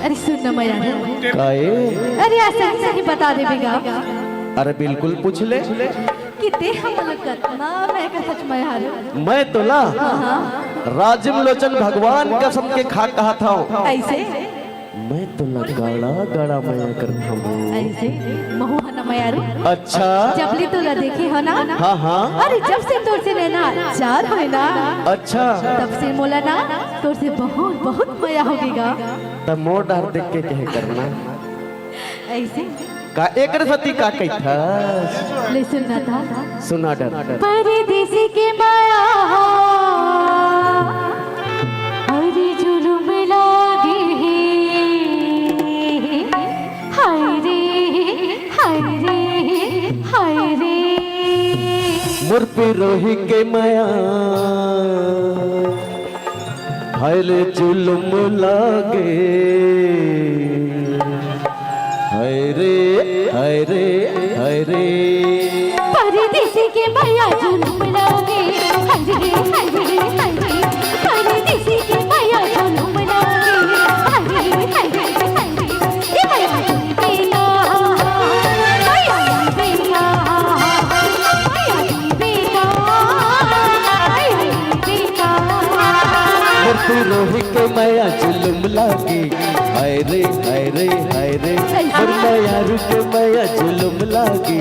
अरे सुन ना, मैं यार। काए? अरे, ऐसा ही नहीं बता देबे गा। अरे, बिल्कुल पूछ ले। कि ते हमला कतना मैं का सच में हाल। मैं तोला हाँ, हाँ। राजीव लोचन भगवान कसम के खा कहा था। ऐसे? मैं तोला गाड़ा गाड़ा मया करत हूँ। ऐसे? महू हना मयारू। अच्छा। जब ले तोला देखे हो ना। हाँ, हाँ। अरे, जब से तोर से नैना चार होए ना। अच्छा। तब से मोला ना तोर से बहुत, बहुत मया होगे गा। तब मोर डार देख के कहे करना। ऐसे? का एकर सेती का कहिथस? ले सुन ना था। सुना डर। परदेसी के मया हो, हरी जुलुम लागे हे। हाय रे, हाय रे, हाय रे। मोर पिरोही के मया हाय रे जुलुम लागे, हाय रे, हाय रे, हाय रे। परदेसी के मया जुलुम लागे, हाय रे, हाय रे, हाय रे। परदेसी के मया जुलुम लागे, हाय रे, हाय रे, हाय रे। ए मया जुलुम लागे, मया जुलुम लागे, मया जुलुम लागे। मोर पिरोही के मया जुलुम लागे, हाय रे, हाय रे, हाय रे। मोर मयारू के मया जुलुम लागे,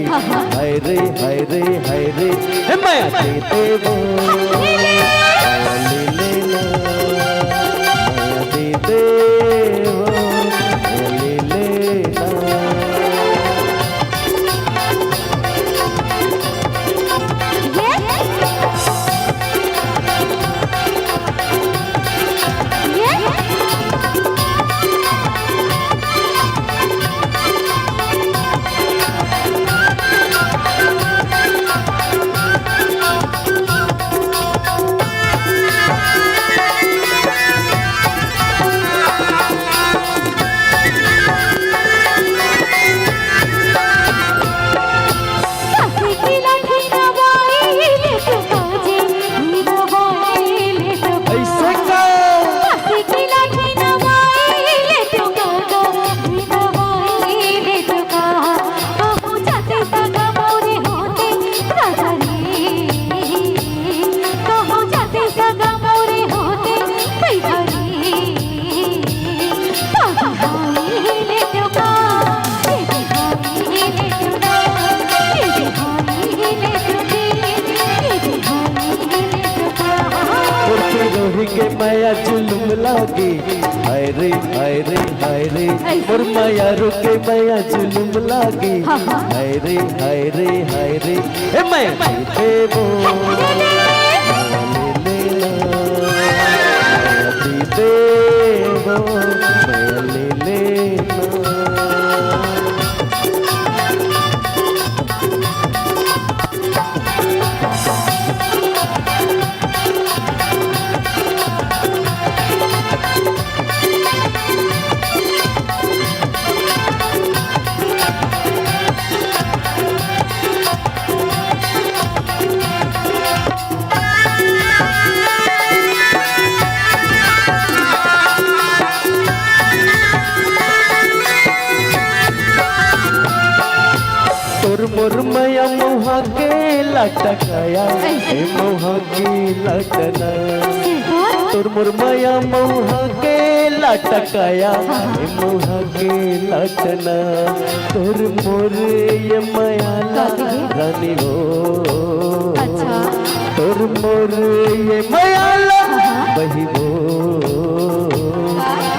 हाय रे, हाय रे, हाय रे। हे मया दे दे वो, मया ले ले ना, मया दे दे वो। के मया जुलुम लागे, हाय रे, हाय रे, हाय रे। मोर मया रो के मया जुलुम लागे, हाय रे, हाय रे, हाय रे। ए मैं देवो, मया ले लेना, देवो, मया ले लेना। तोर मोर मया मउहा के लटकाया, ए मउहा के लटना। तोर मोर मया मउहा के लटकाया, ए मउहा के लटना। तोर मोर ये मया ला रानी वो। अच्छा। तोर मोर ये मया ला बही वो।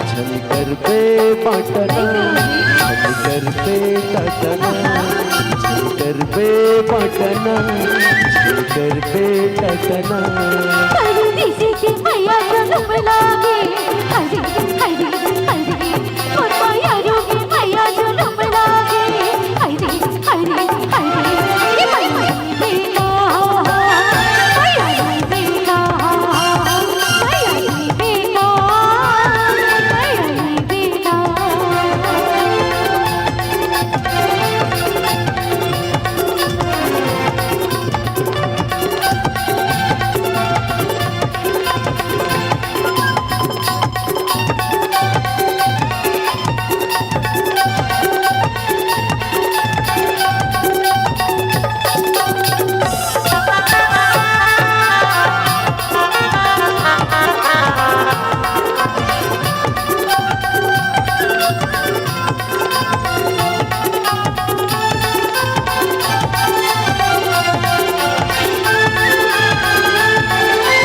झन करबे बाटना, झन करबे टाटना, झन करबे बाटना, झन करबे टाटना। परदेसी के मया जुलुम लागे, हरे, हरे, हरे। मोर मया रोगे मया जुलुम लागे, हरे, हरे, हरे। ए मया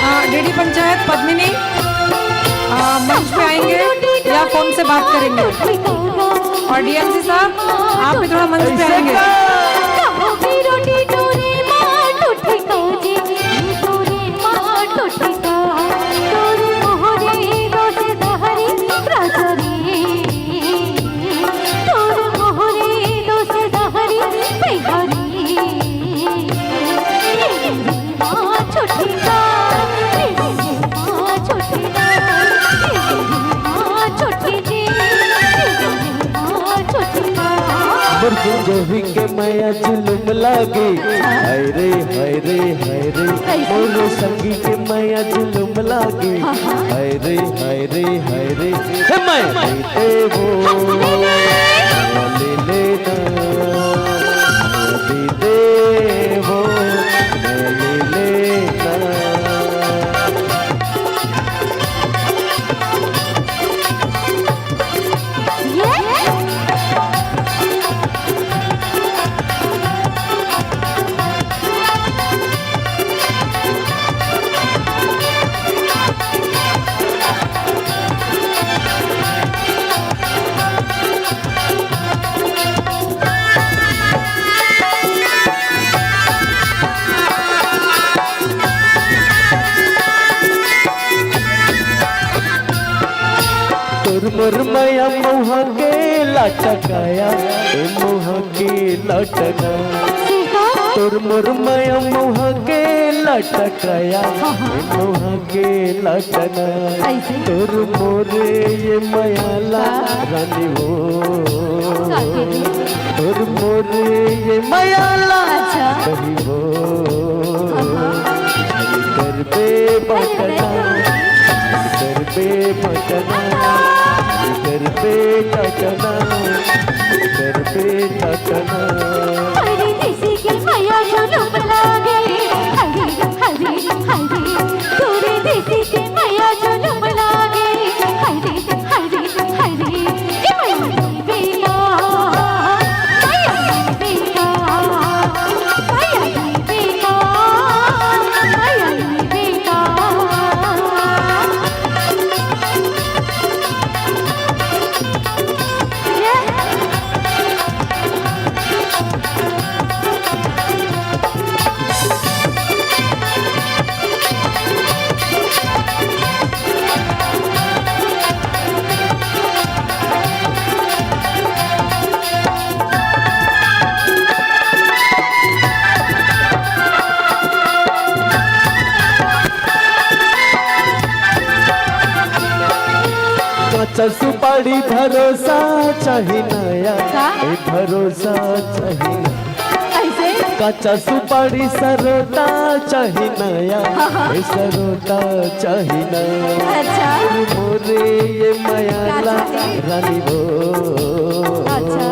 हाँ, डीडी पंचायत पद्मिनी, आ, मंच पे आएंगे या फोन से बात करेंगे? और डीएमसी साहब, आप भी थोड़ा मंच पे आएंगे। मोर गुंजोही के मया जुलुम लागे, हाय रे, हाय रे, हाय रे। मोर संगी के मया जुलुम लागे, हाय रे, हाय रे, हाय रे। हे मैं देवो, ले लेना, दे देवो, ले लेना। तोर मोर मया मउहा के लटकाया, ए मउहा के लटना। तोर मोर मया मउहा के लटकाया, ए मउहा के लटना। तोर मोर ये मया ला रानी वो। तोर मोर ये मया ला रानी वो। करबे बटना, करबे बटना, करबे टटना, करबे टटना। परदेसी के मया जुलुम लागे, हरे, हरे, हरे। परदेसी के मया जुलुम लागे, हरे, हरे, हरे। ए मया बेटा, मया बेटा। सुपारी भरोसा चाही नया, का? ए भरोसा चाही नया। ऐसे? कच्चा सुपारी सरोता चाही नया, हाँ, हाँ। ए सरोता चाही नया। अच्छा। तोर मोरे ये मयाला का चाही? रानी वो। अच्छा।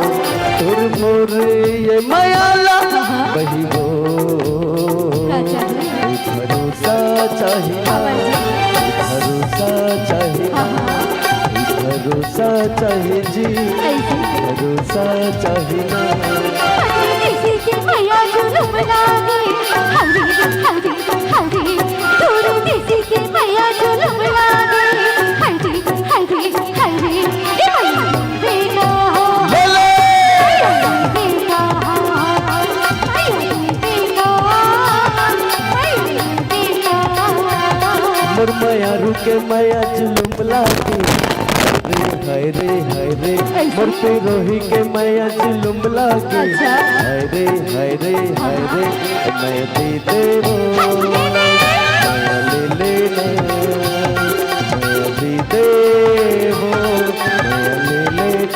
तोर मोरे ये मयाला हाँ, हाँ। बही वो। का चाही? भरोसा चाही, हाँ, बाबा जी। भरोसा चाही, हाँ, हाँ। भरोसा चाही जी, ऐसे। भरोसा चाही ना। किसी की मैया जुलुम लागे, हरी, हरी, हरी। तोर किसी की मैया जुलुम लागे, हरी, हरी, हरी। ए मैया, बेटा। बोलो। मोर मयारू के मया जुलुम लागे, रे हाय रे हाय रे। ऐसे? मोर पिरोही के मया जुलुम लागे, अच्छा। हाय रे हाय रे हाय रे। मैं दे दे वो, मया ले लेना, मैं दे दे वो, मया ले लेना।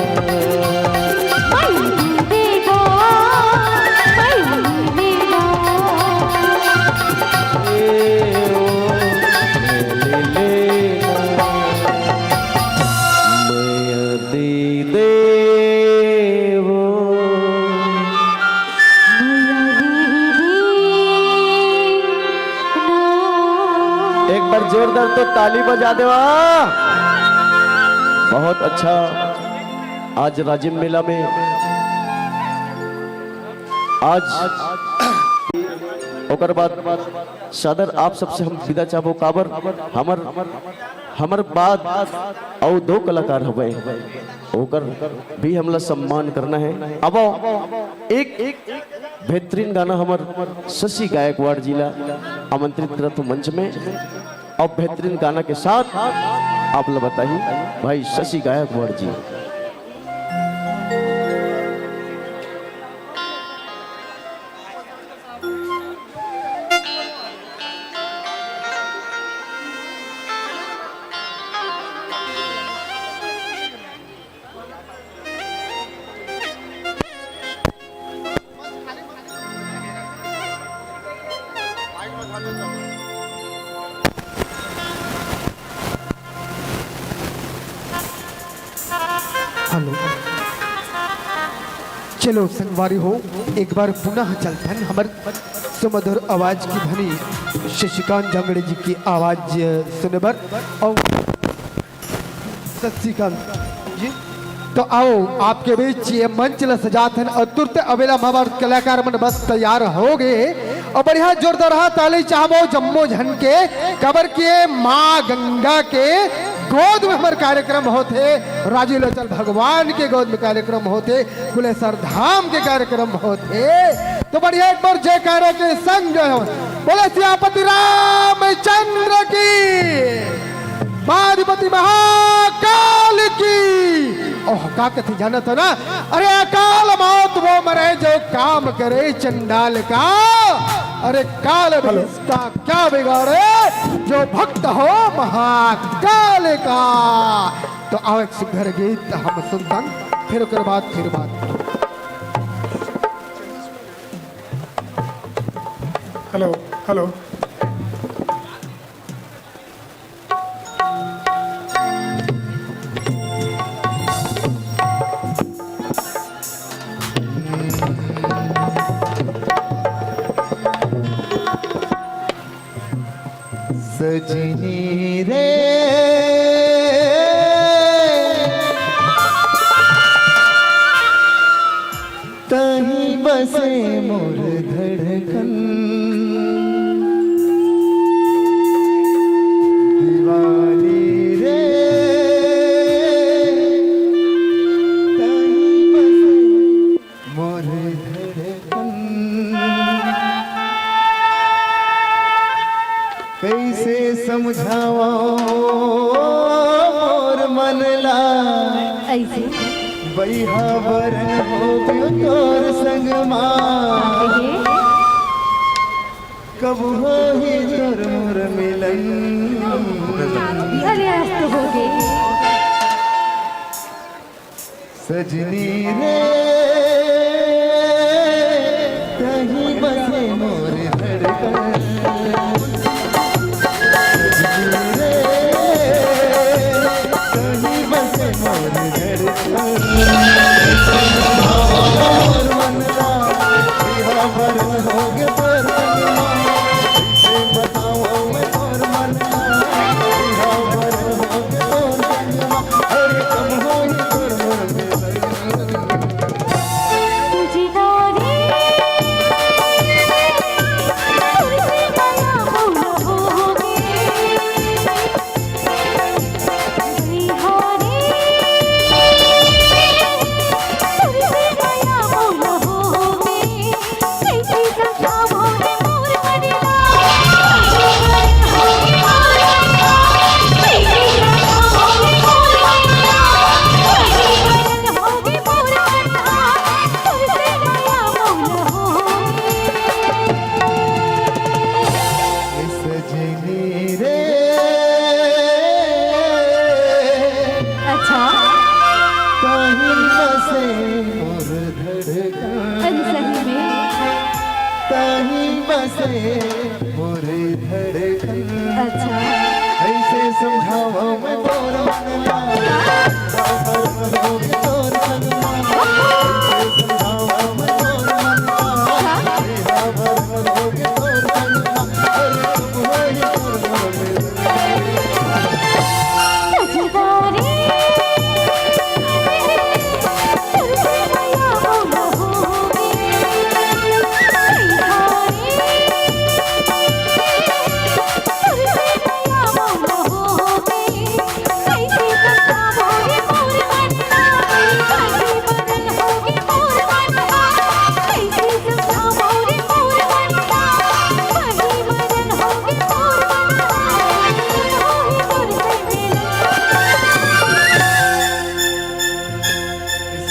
एक बार जोरदार तो ताली बजा देवा। बहुत अच्छा। आज राजिम मेला में आज ओकर बाद सादर आप सबसे हम विदा चाहबो, काबर हमर, हमर बाद अउ दो कलाकार हवे, ओकर भी हमला सम्मान करना है। अब एक बेहतरीन गाना हमर शशि गायकवाड़ जी ला आमंत्रित करत हूँ मंच में। अब बेहतरीन गाना के साथ आप ला बताही भाई शशि गायकवाड़ जी। हेलो, चलो संगवारी हो, एक बार पुनः चलथन हमर सुमधुर आवाज की धनी शशिकांत जांगड़े जी की आवाज सुने बर। और शशिकांत जी, तो आओ, आपके बीच ये मंच ल सजात हन और तुरते अबेला हमर कलाकार मन बस तैयार हो गए। और बढ़िया जोरदार ताली चाहबो जम्मो झन के, काबर के माँ गंगा के गोद में हमर कार्यक्रम होथे, राजीव लोचन भगवान के गोद में कार्यक्रम होथे, कुलेश्वर धाम के कार्यक्रम होथे। तो बढ़िया एक बार जयकारा के संग जो है, बोले सियापति रामचंद्र की, महाधिपति महाकाल की। ओह, का कथे जानत हो ना? अरे अकाल मौत वो मरे जो काम करे चंडाल का। अरे काल भी इसका क्या बिगाड़े जो भक्त हो महाकाल का। तो आओ एक सुघर गीत हम सुनतन, फिर ओकर बाद फिर बात। Hello, hello. सजनी रे, तहीं बसे मोर धड़कन। दीवानी रे, तहीं बसे मोर धड़कन। कैसे समझावं मोर मन ला, ऐसे। बइहा बरन हो गयो तोर संग मा। आगे। कब होही तोर मोर मिलन। अरे, आज तो हो गए। सजनी रे, तहीं बसे मोर धड़कन। सजनी रे, तहीं बसे मोर धड़कन। मोर मन ला, बिहाव होगे तोर संग मा। कइसे बतावं मैं तोर मन ला, बिहाव होगे तोर संग मा। अरे कब होही तोर मोर मिलन। सजनी रे, अच्छा। तहीं बसे मोर धड़कन। अरे सही में। तहीं बसे मोर धड़कन। अच्छा। कइसे समझावं मैं तोर मन ला, तोर संग मा। कइसे समझावं मैं तोर मन ला,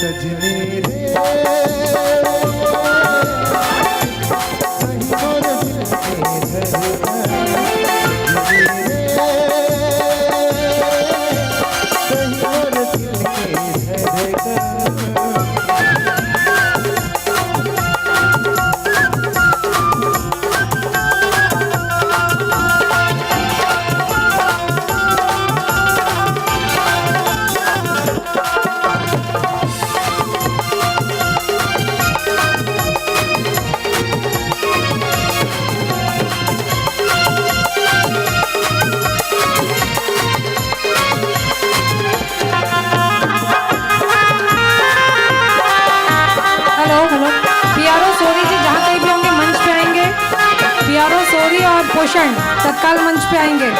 सजनी रे, सही मोर दिल के धड़कन। सजनी रे, सही मोर दिल के धड़कन। Hello, hello. पीआरओ सोरी जी जहाँ कहीं भी होंगे, मंच पे आएंगे। पीआरओ सोरी और पोषण तत्काल मंच पे आएंगे।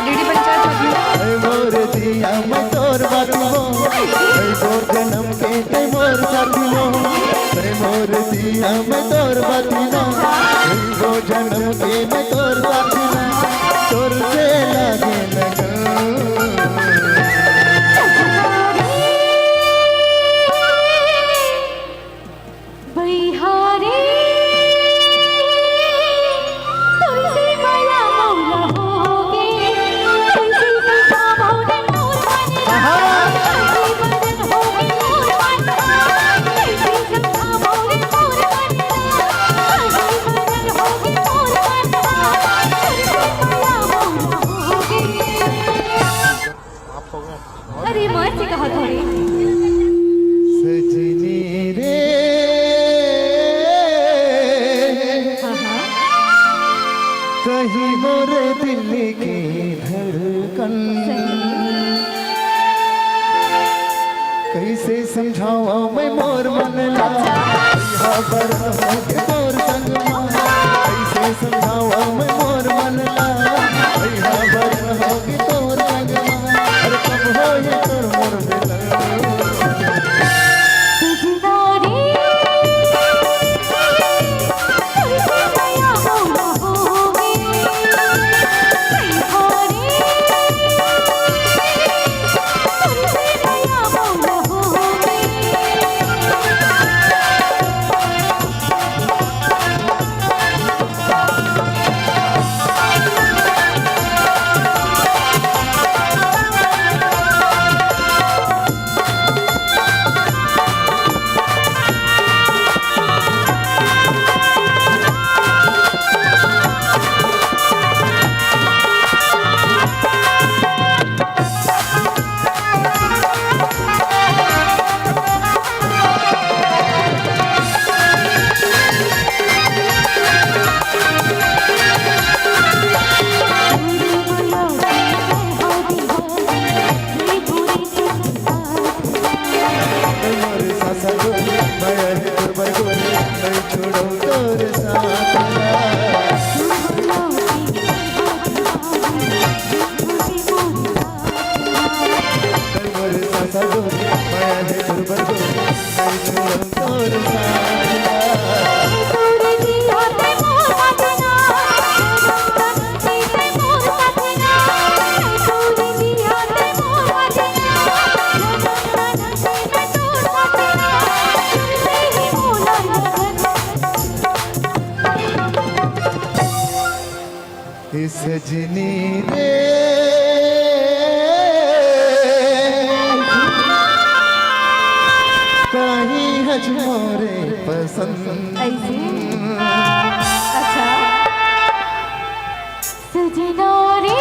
डीडी पंचायत। ऐ मोर जिया मैं तोर बाती हो, ऐ मोर जन्म के तै मोर साथी हो। ऐ मोर जिया मैं तोर बाती ना, ऐ मोर जन्म के मैं तोर साथी ना, तोर से लागे लगन। बइहारी, तुलसी मैया मौला होगे, तुलसी मैया मौला मोर मन, आहा। तुलसी मदन होगे मोर मन, तुलसी मैया मौला मोर मन, तुलसी मदन होगे मोर मन, तुलसी मैया मौला होगे। अरे, मस्त कहा था रे। सजनी रे, हाँ, हाँ। कहीं मोर दिल के धड़कन। सही। कइसे समझावं मैं मोर मन ला, अच्छा। भइया बरन होगे तोर संग मा। कइसे समझावं मैं मोर मन ला, भइया बरन होगे तोर संग मा। अरे कब होही तोर मोर मिलन। गजनी रे, कहीं हज मोरे पसंद। ऐसे? अच्छा। सजना रे,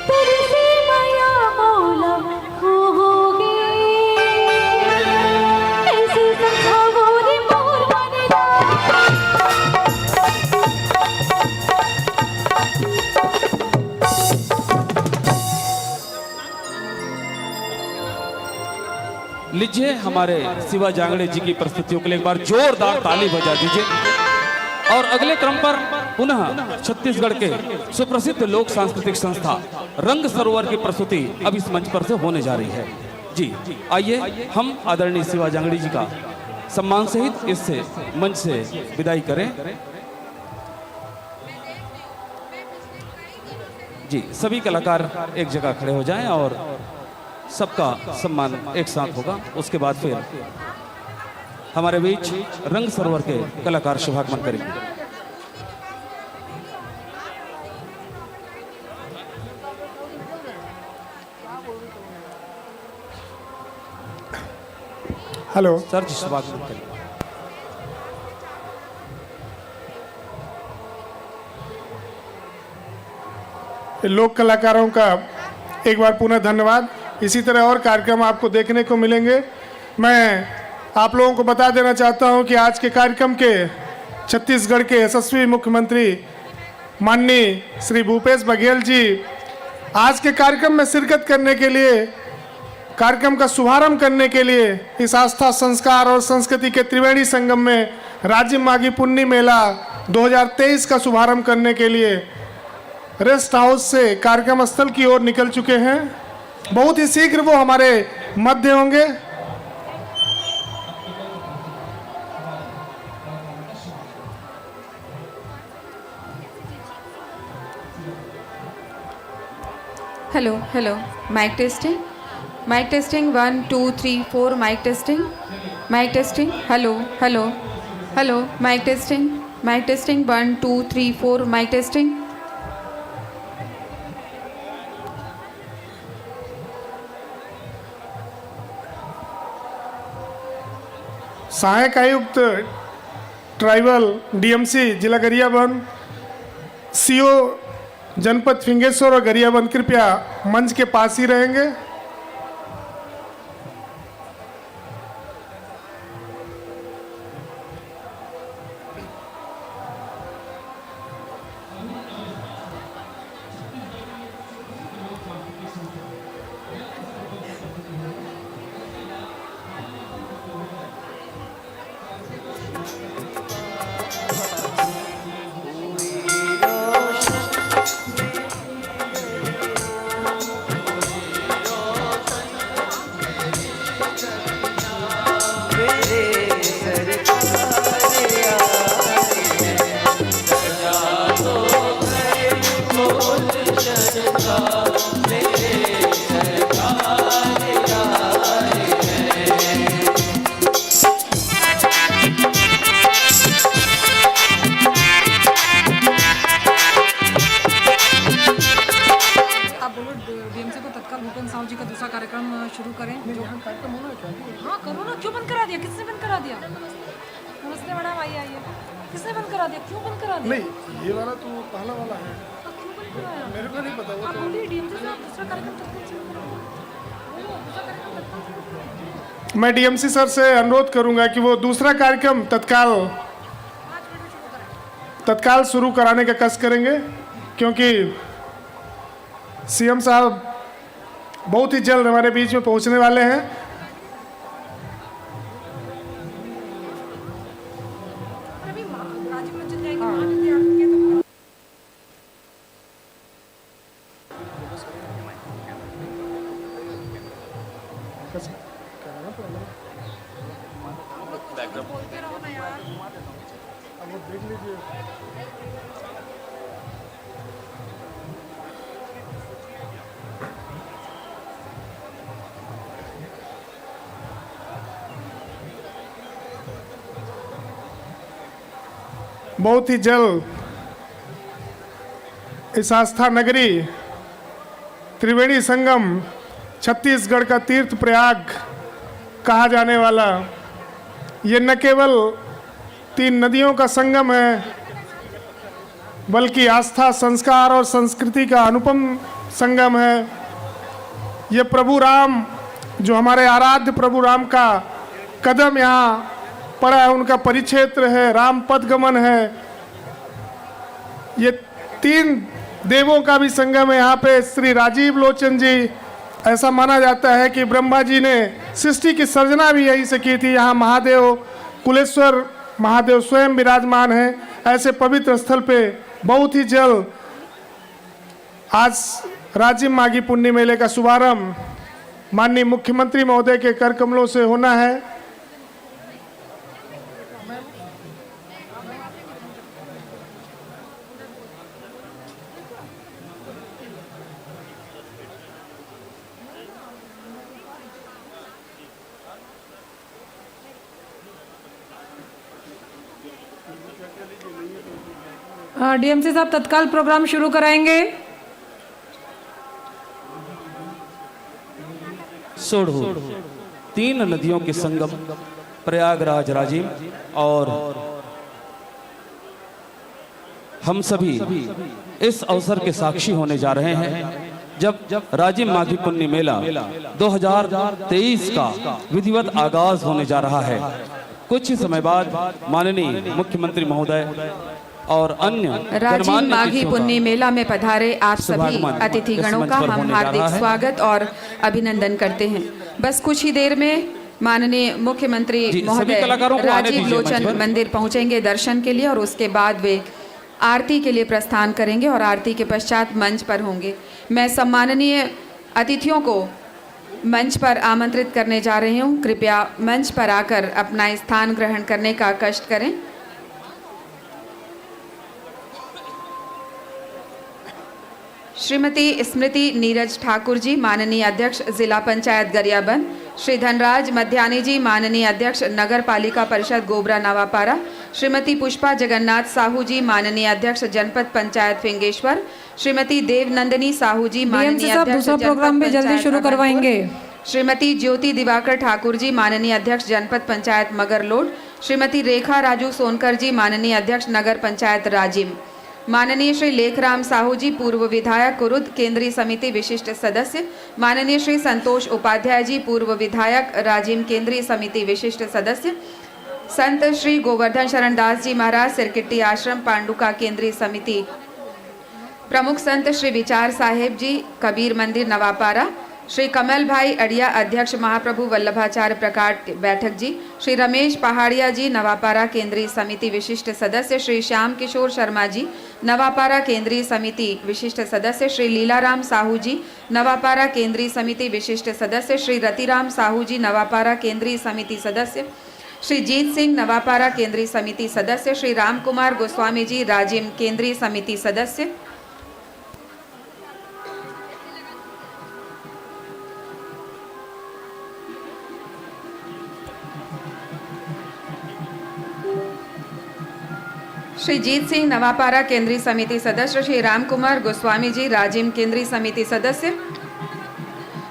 तेरे से माया मोला हो होगे। ऐसे समझावो रे मोर मन ला। लीजिए, हमारे शिवा जांगड़े जी की प्रस्तुतियों के लिए एक बार जोरदार ताली बजा दीजिए। और अगले क्रम पर पुनः छत्तीसगढ़ के सुप्रसिद्ध लोक सांस्कृतिक संस्था रंग सरोवर की प्रस्तुति अब इस मंच पर से होने जा रही है। जी, आइए, हम आदरणीय शिवा जांगड़ी जी का सम्मान सहित इससे, मंच से विदाई करें। जी, सभी कलाकार एक जगह खड़े हो जाएं और सबका सम्मान एक साथ होगा। उसके बाद फिर हमारे बीच रंग सरोवर के कलाकार शुभागमन करेंगे। हेलो। सर जी, स्वागत करें। लोक कलाकारों का एक बार पुनः धन्यवाद। इसी तरह और कार्यक्रम आपको देखने को मिलेंगे। मैं आप लोगों को बता देना चाहता हूं कि आज के कार्यक्रम के छत्तीसगढ़ के यशस्वी मुख्यमंत्री माननीय श्री भूपेश बघेल जी आज के कार्यक्रम में शिरकत करने के लिए, कार्यक्रम का शुभारंभ करने के लिए इस आस्था, संस्कार और संस्कृति के त्रिवेणी संगम में राजिम माघी पुन्नी मेला दो हज़ार तेईस का शुभारंभ करने के लिए रेस्ट हाउस से कार्यक्रम स्थल की ओर निकल चुके हैं। बहुत ही शीघ्र वो हमारे मध्य होंगे। Hello, hello. Mic testing. Mic testing, one, two, three, four. Mic testing. Mic testing. Hello, hello. Hello. Mic testing. Mic testing, one, two, three, four. Mic testing. सहायक आयुक्त ट्राइबल, डीएमसी जिला गरियाबंद, सीओ जनपद फिंगेश्वर और गरियाबंद कृपया मंच के पास ही रहेंगे। आप बोलो, डीएमसी को तत्काल भूपेंद्र साहू जी का दूसरा कार्यक्रम शुरू करें। जो यहाँ कार्यक्रम होना चाहिए। हाँ, करो ना, क्यों बंद करा दिया? किसने बंद करा दिया? नमस्ते मैडम, आइए, आइए। किसने बंद करा दिया? क्यों बंद करा दिया? नहीं, ये वाला तो पहला वाला है। तो क्यों बंद कराया? मेरे को नहीं पता, वो आप तो बोलिए, डीएमसी से आप दूसरा कार्यक्रम तत्काल शुरू करो। बोलो, दूसरा कार्यक्रम तत्काल शुरू करो। मैं डीएमसी सर से अनुरोध करूंगा कि वो दूसरा कार्यक्रम तत्काल, तत्काल शुरू कराने का कष्ट करेंगे, क्योंकि सीएम साहब बहुत ही जल्द हमारे बीच में पहुंचने वाले हैं। बहुत ही जल्द इस आस्था नगरी त्रिवेणी संगम, छत्तीसगढ़ का तीर्थ प्रयाग कहा जाने वाला, ये न केवल तीन नदियों का संगम है, बल्कि आस्था, संस्कार और संस्कृति का अनुपम संगम है। ये प्रभु राम, जो हमारे आराध्य प्रभु राम का कदम यहाँ पड़ा है, उनका परिक्षेत्र है, राम पदगमन है। ये तीन देवों का भी संगम है। यहाँ पे श्री राजीव लोचन जी, ऐसा माना जाता है कि ब्रह्मा जी ने सृष्टि की सर्जना भी यहीं से की थी। यहाँ महादेव कुलेश्वर, महादेव स्वयं विराजमान है। ऐसे पवित्र स्थल पे बहुत ही जल्द आज राजिम माघी पुन्नी मेले का शुभारंभ माननीय मुख्यमंत्री महोदय के कर कमलों से होना है। डीएमसी साहब तत्काल प्रोग्राम शुरू कराएंगे। सोढ़ू, तीन नदियों के संगम प्रयागराज राजिम, और हम सभी इस अवसर के साक्षी होने जा रहे हैं, जब राजिम माघी पुन्नी मेला दो हज़ार तेईस का विधिवत आगाज होने जा रहा है। कुछ ही समय बाद माननीय मुख्यमंत्री महोदय और अन्य राजिम गणमान्य माघी अतिथियों का पुन्नी मेला में पधारे आप सभी शुभागमन अतिथिगणों इस मंच का पर हम होने जा हार्दिक रहा है। स्वागत और अभिनंदन करते हैं। बस कुछ ही देर में माननीय मुख्यमंत्री जी, सभी महोदय कलाकारों को आने राजीव दीजिए मंच लोचन पर। मंदिर पहुंचेंगे दर्शन के लिए और उसके बाद वे आरती के लिए प्रस्थान करेंगे और आरती के पश्चात मंच पर होंगे। मैं सम्माननीय अतिथियों को मंच पर आमंत्रित करने जा रही हूँ। कृपया मंच पर आकर अपना स्थान ग्रहण करने का कष्ट करें। श्रीमती स्मृति नीरज ठाकुर जी, माननीय अध्यक्ष जिला पंचायत गरियाबंद, श्री धनराज मध्यानी जी, माननीय अध्यक्ष नगर पालिका परिषद गोबरा नवापारा, श्रीमती पुष्पा जगन्नाथ साहू जी, माननीय अध्यक्ष जनपद पंचायत फिंगेश्वर, श्रीमती देवनंदिनी साहू जी, डीएमसी माननीय साहब, अध्यक्ष दूसरा जनपद प्रोग्राम भी जल्दी पंचायत शुरू अमनपुर, करवाएंगे। श्रीमती ज्योति दिवाकर ठाकुर जी, माननीय अध्यक्ष जनपद पंचायत मगरलोड, श्रीमती रेखा राजू सोनकर जी, माननीय अध्यक्ष नगर पंचायत राजिम, माननीय श्री लेखराम साहू जी, पूर्व विधायक कुरुद, केंद्रीय समिति विशिष्ट सदस्य, माननीय श्री संतोष उपाध्याय जी, पूर्व विधायक राजिम, केंद्रीय समिति विशिष्ट सदस्य, संत श्री गोवर्धन शरण दास जी महाराज, सिरकिट्टी आश्रम, पांडुका, केंद्रीय समिति प्रमुख, संत श्री विचार साहेब जी, कबीर मंदिर, नवापारा, श्री कमल भाई अड़िया, अध्यक्ष महाप्रभु वल्लभाचार्य प्रकाट बैठक जी, श्री रमेश पहाड़िया जी, नवापारा, केंद्रीय समिति विशिष्ट सदस्य, श्री श्याम किशोर शर्मा जी, नवापारा, केंद्रीय समिति विशिष्ट सदस्य, श्री लीलाराम साहू जी, नवापारा, केंद्रीय समिति विशिष्ट सदस्य, श्री रतिराम साहू जी, नवापारा, केंद्रीय समिति सदस्य, श्री जीत सिंह, नवापारा, केंद्रीय समिति सदस्य, श्री रामकुमार गोस्वामी जी, राजिम, केंद्रीय समिति सदस्य, श्री जीत सिंह, नवापारा, केंद्रीय समिति सदस्य, श्री रामकुमार गोस्वामी जी, राजिम, केंद्रीय समिति सदस्य,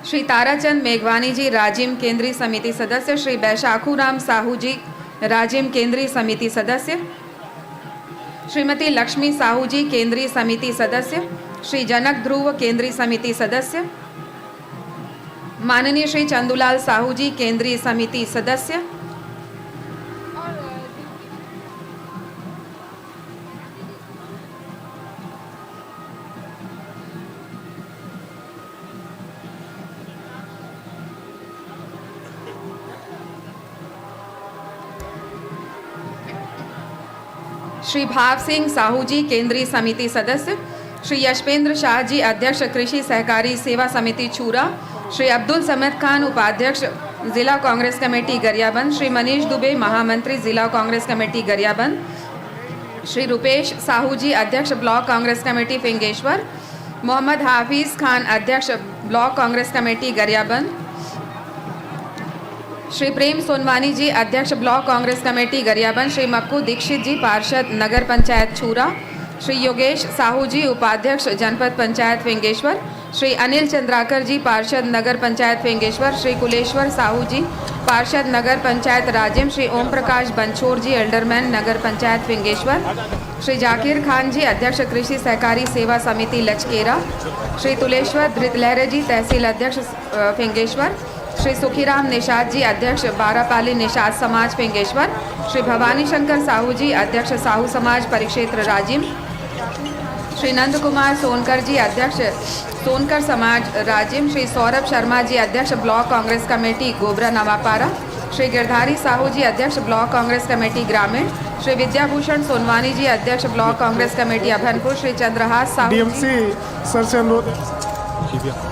श्री ताराचंद मेघवानी जी, राजिम, केंद्रीय समिति सदस्य, श्री बैशाखू राम साहू जी, राजिम, केंद्रीय समिति सदस्य, श्रीमती लक्ष्मी साहू जी, केंद्रीय समिति सदस्य, श्री जनक ध्रुव, केंद्रीय समिति सदस्य, माननीय श्री चंदूलाल साहू जी, केंद्रीय समिति सदस्य, श्री भाव सिंह साहू जी, केंद्रीय समिति सदस्य, श्री यशपेंद्र शाह जी, अध्यक्ष कृषि सहकारी सेवा समिति छूरा, श्री अब्दुल समद खान, उपाध्यक्ष जिला कांग्रेस कमेटी गरियाबंद, श्री मनीष दुबे, महामंत्री जिला कांग्रेस कमेटी गरियाबंद, श्री रुपेश साहू जी, अध्यक्ष ब्लॉक कांग्रेस कमेटी फिंगेश्वर, मोहम्मद हाफिज खान, अध्यक्ष ब्लॉक कांग्रेस कमेटी गरियाबंद, श्री प्रेम सोनवानी जी, अध्यक्ष ब्लॉक कांग्रेस कमेटी गरियाबंद, श्री मक्कू दीक्षित जी, पार्षद नगर पंचायत छूरा, श्री योगेश साहू जी, उपाध्यक्ष जनपद पंचायत फिंगेश्वर, श्री अनिल चंद्राकर जी, पार्षद नगर पंचायत फिंगेश्वर, श्री कुलेश्वर साहू जी, पार्षद नगर पंचायत राजिम, श्री ओम प्रकाश बंछोर जी, एल्डरमैन नगर पंचायत फिंगेश्वर, श्री जाकिर खान जी, अध्यक्ष कृषि सहकारी सेवा समिति लचकेरा, श्री तुलेश्वर धृतलहरे जी, तहसील अध्यक्ष, अ, फिंगेश्वर, श्री सुखीराम निषाद जी, अध्यक्ष बारापाली निषाद समाज फिंगेश्वर, श्री भवानी शंकर साहू जी, अध्यक्ष साहू समाज परिक्षेत्र राजिम, श्री नंद कुमार सोनकर जी, अध्यक्ष सोनकर समाज राजिम, श्री सौरभ शर्मा जी, अध्यक्ष ब्लॉक कांग्रेस कमेटी गोबरा नवापारा, श्री गिरधारी साहू जी, अध्यक्ष ब्लॉक कांग्रेस कमेटी ग्रामीण, श्री विद्याभूषण सोनवानी जी, अध्यक्ष ब्लॉक कांग्रेस कमेटी अभनपुर, श्री चंद्रहास साहू जी, डीएमसी सर से अनुरोध है।